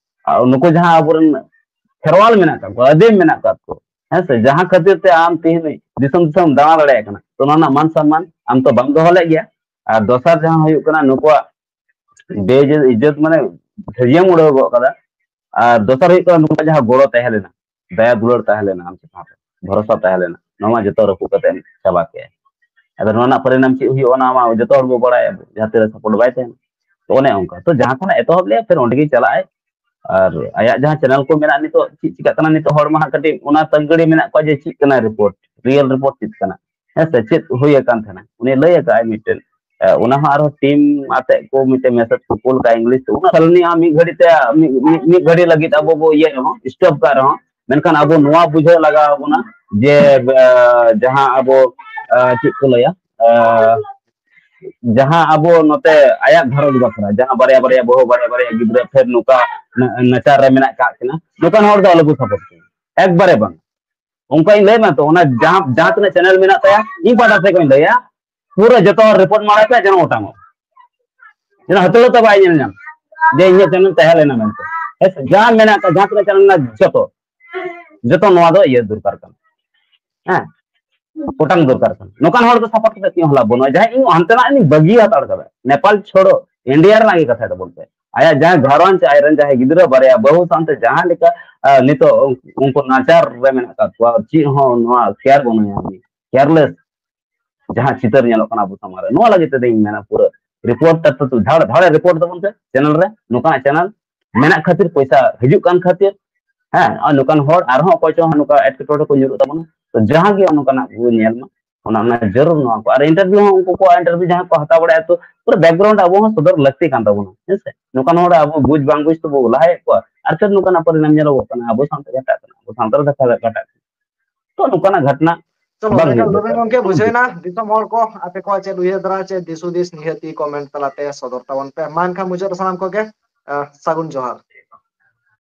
ᱟᱨ ᱱᱩᱠᱩ ᱡᱟᱦᱟᱸ ᱟᱵᱚᱨᱮᱱ ᱠᱷᱮᱨᱣᱟᱞ ᱢᱮᱱᱟᱜ ᱠᱟᱜ ᱠᱚᱣᱟ, ᱟᱹᱫᱤᱢ ᱢᱮᱱᱟᱜ ᱠᱟᱜ ᱠᱚᱣᱟ, ᱦᱮᱸ ᱥᱮ, ᱡᱟᱦᱟᱸ ᱠᱷᱟᱹᱛᱤᱨ ᱛᱮ ᱟᱢ ᱛᱮᱦᱮᱧ ᱫᱤᱥᱚᱢ ᱫᱤᱥᱚᱢ ᱫᱟᱬᱟ ᱫᱟᱲᱮᱭᱟᱜ ᱠᱟᱱᱟ, ᱛᱚ ᱚᱱᱟ ᱨᱮᱱᱟᱜ ᱢᱟᱱ ᱥᱚᱱᱢᱟᱱ ᱟᱢ ᱛᱚ ᱵᱟᱢ ᱫᱚᱦᱚ ᱞᱮᱫ ᱜᱮᱭᱟ᱾ ᱟᱨ ᱫᱚᱥᱟᱨ ᱡᱟᱦᱟᱸ ᱦᱩᱭᱩᱜ ᱠᱟᱱᱟ, ᱱᱩᱠᱩᱣᱟᱜ ᱵᱮᱤᱡᱽᱡᱚᱛ, ᱤᱡᱽᱡᱚᱛ ᱢᱟᱱᱮ ᱫᱷᱟᱹᱨᱭᱟᱹᱢ ᱩᱰᱟᱹᱣ ᱜᱚᱫ ᱠᱟᱫᱟ᱾ ᱟᱨ ᱫᱚᱥᱟᱨ ᱦᱩᱭᱩᱜ ᱠᱟᱱᱟ, ᱱᱩᱠᱩᱣᱟᱜ ᱡᱟᱦᱟᱸ ᱜᱚᱲᱚ ᱛᱟᱦᱮᱸ ᱞᱮᱱᱟ, ᱫᱟᱭᱟ ᱫᱩᱞᱟᱹᱲ ᱛᱟᱦᱮᱸ ᱞᱮᱱᱟ ᱟᱢ ᱪᱮᱛᱟᱱ ᱨᱮ, ᱵᱷᱚᱨᱥᱟ ᱛᱟᱦᱮᱸ ᱞᱮᱱᱟ, ᱱᱚᱣᱟ ᱢᱟ ᱡᱚᱛᱚ ᱨᱟᱹᱯᱩᱫ ᱠᱟᱛᱮ ᱮᱢ ᱪᱟᱵᱟ ᱠᱮᱜᱼᱟ᱾ ᱟᱫᱚ ᱱᱚᱣᱟ ᱨᱮᱱᱟᱜ ᱯᱚᱨᱤᱱᱟᱢ ᱪᱮᱫ ᱦᱩᱭᱩᱜᱼᱟ, ᱚᱱᱟ ᱢᱟ ᱡᱚᱛᱚ ᱦᱚᱲ ᱵᱚ ᱵᱟᱲᱟᱭᱟ, ᱡᱟᱦᱟᱸ ᱛᱤᱱᱟᱹᱜ ᱥᱟᱯᱳᱨᱴ ᱵᱟᱭ ᱛᱟᱦᱮᱱᱟ᱾ ᱛᱚ ᱚᱱᱮ ᱚᱱᱠᱟ, ᱛᱚ ᱡᱟᱦᱟᱸ ᱠᱷᱚᱱᱟᱜ ᱮᱛᱚᱦᱚᱵ ᱞᱮᱭᱟ, ᱯᱷᱤᱨ ᱚᱸᱰᱮ ᱜᱮ ᱪᱟᱞᱟᱜ ᱟᱭ᱾ ᱟᱨ ᱟᱭᱟᱜ ᱡᱟᱦᱟᱸ ᱪᱮᱱᱮᱞ ᱠᱚ ᱢᱮᱱᱟᱜᱼᱟ, ᱱᱤᱛᱚᱜ ᱪᱮᱫ ᱪᱤᱠᱟᱜ ᱠᱟᱱᱟ, ᱱᱤᱛᱚᱜ ᱦᱚᱲ ᱢᱟ ᱦᱟᱸᱜ ᱠᱟᱹᱴᱤᱡ ᱚᱱᱟ ᱛᱟᱹᱜᱤᱲ ᱨᱮ ᱢᱮᱱᱟᱜ ᱠᱚᱣᱟ ᱡᱮ ᱪᱮᱫ ᱠᱟᱱᱟ ᱨᱤᱯᱳᱨᱴ, ᱨᱤᱭᱮᱞ ᱨᱤᱯᱳᱨᱴ ᱪᱮᱫ ᱠᱟᱱᱟ, ᱦᱮᱸ ᱥᱮ, ᱪᱮᱫ ᱦᱩᱭ ᱟᱠᱟᱱ ᱛᱟᱦᱮᱱᱟ, ᱩᱱᱤ ᱞᱟᱹᱭ ᱟᱠᱟᱫ ᱟᱭ ᱢᱤᱫᱴᱮᱱ᱾ ᱮ, ᱚᱱᱟ ᱦᱚᱸ ᱟᱨᱦᱚᱸ ᱴᱤᱢ ᱟᱛᱮᱫ ᱠᱚ ᱢᱤᱫᱴᱮᱱ ᱢᱮᱥᱮᱡᱽ ᱠᱚ ᱠᱩᱞ ᱠᱟᱜᱼᱟ ᱤᱝᱞᱤᱥ ᱛᱮ᱾ ᱚᱱᱟ ᱠᱷᱟᱹᱞᱤ ᱟᱢ ᱢᱤᱫ ᱜᱷᱟᱹᱲᱤ ᱛᱮ, ᱢᱤᱫ, ᱢᱤᱫ, ᱢᱤᱫ ᱜᱷᱟᱹᱲᱤ ᱞᱟᱹᱜᱤᱫ ᱟᱵᱚ ᱵᱚ ᱤᱭᱟᱹ ᱨᱮᱦᱚᱸ, ᱥᱴᱚᱯ ᱠᱟᱜ ᱨᱮᱦᱚᱸ, ᱢᱮᱱᱠᱷᱟᱱ ᱟᱵᱚ ᱱᱚᱣᱟ ᱵᱩᱡᱷᱟᱹᱣ ᱞᱟᱜᱟᱣ ᱵᱚᱱᱟ ᱡᱮ, ᱮ, ᱡᱟᱦᱟᱸ ᱟᱵᱚ, ᱮ, ᱪᱮᱫ ᱠᱚ ᱞᱟᱹᱭᱟ, ᱮ, ᱡᱟᱦᱟᱸ ᱟᱵᱚ ᱱᱚᱛᱮ ᱟᱭᱟᱜ ᱜᱷᱟᱨᱚᱸᱡᱽ ᱵᱟᱠᱷᱨᱟ, ᱡᱟᱦᱟᱸ ᱵᱟᱨᱭᱟ ᱵᱟᱨᱭᱟ ᱵᱟᱹᱦᱩ, ᱵᱟᱨᱭᱟ ᱵᱟᱨᱭᱟ ᱜᱤᱫᱽᱨᱟᱹ, ᱯᱷᱮᱨ ᱱᱚᱝᱠᱟ ᱱᱟ-, ᱱᱟᱪᱟᱨ ᱨᱮ ᱢᱮᱱᱟᱜ ᱠᱟᱜ ᱠᱤᱱᱟ, ᱱᱚᱝᱠᱟᱱ ᱦᱚᱲ ᱫᱚ ᱟᱞᱚ ᱵᱚ ᱥᱟᱯᱳᱨᱴ ᱠᱚᱣᱟ, ᱮᱠᱵᱟᱨᱮ ᱵᱟᱝ᱾ ᱚᱱᱠᱟᱧ ᱞᱟᱹᱭ ᱢᱟ ᱛᱚ, ᱚᱱᱟ ᱡᱟᱦᱟᱸ, ᱡᱟᱦᱟᱸ ᱛᱤᱱᱟᱹᱜ ᱪᱮᱱᱮᱞ ᱢᱮᱱᱟᱜ ᱛᱟᱭᱟ, ᱤᱧ ᱯᱟᱦᱴᱟ ᱥᱮᱫ ᱠᱷᱚᱱ ᱤᱧ ᱞᱟᱹᱭᱟ, ᱯᱩᱨᱟᱹ ᱡᱚᱛᱚ ᱦᱚᱲ ᱨᱤᱯᱳᱨᱴ ᱢᱟᱲᱟᱝ ᱯᱮ, ᱡᱮᱱᱚ ᱚᱴᱟᱝᱚᱜ, ᱡᱮᱱᱚ ᱦᱟᱹᱛᱲᱟᱹ ᱛᱮ ᱵᱟᱭ ᱧᱮᱞ ᱧᱟᱢ ᱡᱮ ᱤᱧᱟᱹᱜ ᱪᱮᱱᱮᱞ ᱛᱟᱦᱮᱸ ᱞᱮᱱᱟ ᱢᱮᱱᱛᱮ᱾ ᱦᱮᱸ ᱥᱮ? ᱡᱟᱦᱟᱸ ᱢᱮᱱᱟᱜ ᱛᱟᱭᱟ, ᱡᱟᱦᱟᱸ ᱛᱤᱱᱟᱹᱜ ᱪᱮᱱᱮᱞ ᱢᱮᱱᱟᱜᱼᱟ, ᱡᱚᱛᱚ ᱡᱚᱛᱚ ᱱᱚᱣᱟ ᱫᱚ ᱤᱭᱟᱹ ᱫᱚᱨᱠᱟᱨ ᱠᱟᱱᱟ᱾ ᱦᱮᱸ, ᱚᱴᱟᱝ ᱫᱚᱨᱠᱟᱨ ᱠᱟᱱᱟ᱾ ᱱᱚᱝᱠᱟᱱ ᱦᱚᱲ ᱫᱚ ᱥᱟᱯᱳᱨᱴ ᱠᱟᱛᱮ ᱪᱮᱫ ᱦᱚᱸ ᱞᱟᱵᱷ ᱵᱟᱹᱱᱩᱜᱼᱟ᱾ ᱡᱟᱦᱟᱸᱭ ᱤᱧ ᱦᱟᱱᱛᱮᱱᱟᱜ ᱤᱧ ᱵᱟᱹᱜᱤ ᱦᱟᱛᱟᱲ ᱠᱟᱫᱟ, ᱱᱮᱯᱟᱞ ᱪᱷᱳᱲᱚ, ᱤᱱᱰᱤᱭᱟ ᱨᱮᱱᱟᱜ ᱜᱮ ᱠᱟᱛᱷᱟ ᱛᱟᱵᱚᱱ ᱯᱮ, ᱟᱭᱟᱜ ᱡᱟᱦᱟᱸ ᱜᱷᱟᱨᱚᱸᱡᱽ, ᱟᱡᱨᱮᱱ ᱡᱟᱦᱟᱸᱭ ᱜᱤᱫᱽᱨᱟᱹ ᱵᱟᱨᱭᱟ ᱵᱟᱹᱦᱩ ᱥᱟᱶᱛᱮ ᱡᱟᱦᱟᱸ ᱞᱮᱠᱟ ᱟᱸ, ᱱᱤᱛᱚᱜ ᱩᱱᱠᱩ ᱱᱟᱪᱟᱨ ᱨᱮ ᱢᱮᱱᱟᱜ ᱟᱠᱟᱫ ᱠᱚᱣᱟ, ᱪᱮᱫ ᱦᱚᱸ ᱱᱚᱣᱟ ᱠᱮᱭᱟᱨ ᱵᱟᱹᱱᱩᱜᱼᱟ, ᱩᱱᱤ ᱠᱮᱭᱟᱨᱞᱮᱥ ᱡᱟᱦᱟᱸ ᱪᱤᱛᱟᱹᱨ ᱧᱮᱞᱚᱜ ᱠᱟᱱᱟ ᱟᱵᱚ ᱥᱟᱢᱟᱝ ᱨᱮ᱾ ᱱᱚᱣᱟ ᱞᱟᱹᱜᱤᱫ ᱛᱮᱫᱚ ᱤᱧ ᱢᱮᱱᱟ, ᱯᱩᱨᱟᱹ ᱨᱤᱯᱳᱨᱴ ᱫᱷᱟᱲ ᱫᱷᱟᱲᱮ ᱨᱤᱯᱳᱨᱴ ᱛᱟᱵᱚᱱ ᱯᱮ ᱪᱮᱱᱮᱞ ᱨᱮ, ᱱᱚᱝᱠᱟᱱᱟᱜ ᱪᱮᱱᱮᱞ ᱢᱮᱱᱟᱜ ᱠᱷᱟᱹᱛᱤᱨ ᱯᱚᱭᱥᱟ ᱦᱤᱡᱩᱜ ᱠᱟᱱ ᱠᱷᱟᱹᱛᱤᱨ, ᱦᱮᱸ, ᱟᱨ ᱱᱚᱝᱠᱟᱱ ᱦᱚᱲ ᱟᱨᱦᱚᱸ ᱚᱠᱚᱭ ᱪᱚ ᱱᱚᱝᱠᱟ ᱮᱴᱠᱮᱴᱚᱬᱮ ᱠᱚ ᱧᱩᱨᱩᱜ ᱛᱟᱵᱚᱱᱟ᱾ ᱛᱚ ᱡᱟᱦᱟᱸ ᱜᱮ ᱱᱚᱝᱠᱟᱱᱟᱜ ᱠᱚ ᱧᱮᱞ ᱢᱟ, ᱚᱱᱟ, ᱚᱱᱟ ᱡᱟᱹᱨᱩᱲ ᱱᱚᱣᱟ ᱠᱚ᱾ ᱟᱨ ᱤᱱᱴᱟᱨᱵᱷᱤᱭᱩ ᱦᱚᱸ ᱩᱱᱠᱩ ᱠᱚᱣᱟᱜ ᱤᱱᱴᱟᱨᱵᱷᱤᱭᱩ ᱡᱟᱦᱟᱸ ᱠᱚ ᱦᱟᱛᱟᱣ ᱵᱟᱲᱟᱭᱟ, ᱛᱚ ᱯᱩᱨᱟᱹ ᱵᱮᱠᱜᱨᱟᱣᱩᱱᱰ ᱟᱵᱚ ᱦᱚᱸ ᱥᱚᱫᱚᱨ ᱞᱟᱹᱠᱛᱤ ᱠᱟᱱ ᱛᱟᱵᱚᱱᱟ, ᱦᱮᱸ ᱥᱮ? ᱱᱚᱝᱠᱟᱱ ᱦᱚᱲ ᱟᱵᱚ ᱵᱩᱡᱽ ᱵᱟᱝ ᱵᱩᱡᱽ ᱛᱮᱵᱚ ᱞᱟᱦᱟᱭᱮᱫ ᱠᱚᱣᱟ, ᱟᱨ ᱪᱮᱫ ᱱᱚᱝᱠᱟᱱᱟᱜ ᱯᱚᱨᱤᱱᱟᱢ ᱧᱮᱞᱚᱜᱚᱜ ᱠᱟᱱᱟ? ᱟᱵᱚ ᱥᱟᱶᱛᱟ ᱜᱷᱟᱴᱟᱜ ᱠᱟᱱᱟ, ᱟᱵᱚ ᱥᱟᱶᱛᱟ ᱨᱮ ᱠᱟᱛᱷᱟ ᱜᱷᱟᱴᱟᱜ ᱠᱟᱱᱟ᱾ ᱛᱚ ᱱᱚᱝᱠᱟᱱᱟᱜ ᱜᱷᱚᱴᱱᱟ ᱪᱚᱞᱚ, ᱵᱟᱝ ᱮᱱᱠᱷᱟᱱ ᱦᱩᱭᱩᱜ ᱞᱟᱹᱵᱤᱱ ᱫᱚᱨᱠᱟᱨ᱾ ᱜᱚᱢᱠᱮ ᱵᱩᱡᱷᱟᱹᱣᱮᱱᱟ, ᱫᱤᱥᱚᱢ ᱦᱚᱲ ᱠᱚ ᱟᱯᱮ ᱠᱚᱣᱟᱜ ᱪᱮᱫ ᱩᱭᱦᱟᱹᱨ ᱫᱷᱟᱨᱟ, ᱪᱮᱫ ᱫᱤᱥ ᱦᱩᱫᱤᱥ, ᱱᱤᱦᱟᱹᱛᱤ ᱠᱚᱢᱮᱱᱴ ᱛᱟᱞᱟᱛᱮ ᱥᱚᱫᱚᱨ ᱛᱟᱵᱚᱱ ᱯᱮ᱾ ᱢᱟ ᱮᱱᱠᱷᱟᱱ ᱢᱩᱪᱟᱹᱫ ᱨᱮ ᱥᱟᱱᱟᱢ ᱠᱚᱜᱮ, ᱟᱸ, ᱥᱟᱹᱜᱩᱱ ᱡᱚᱦᱟᱨ᱾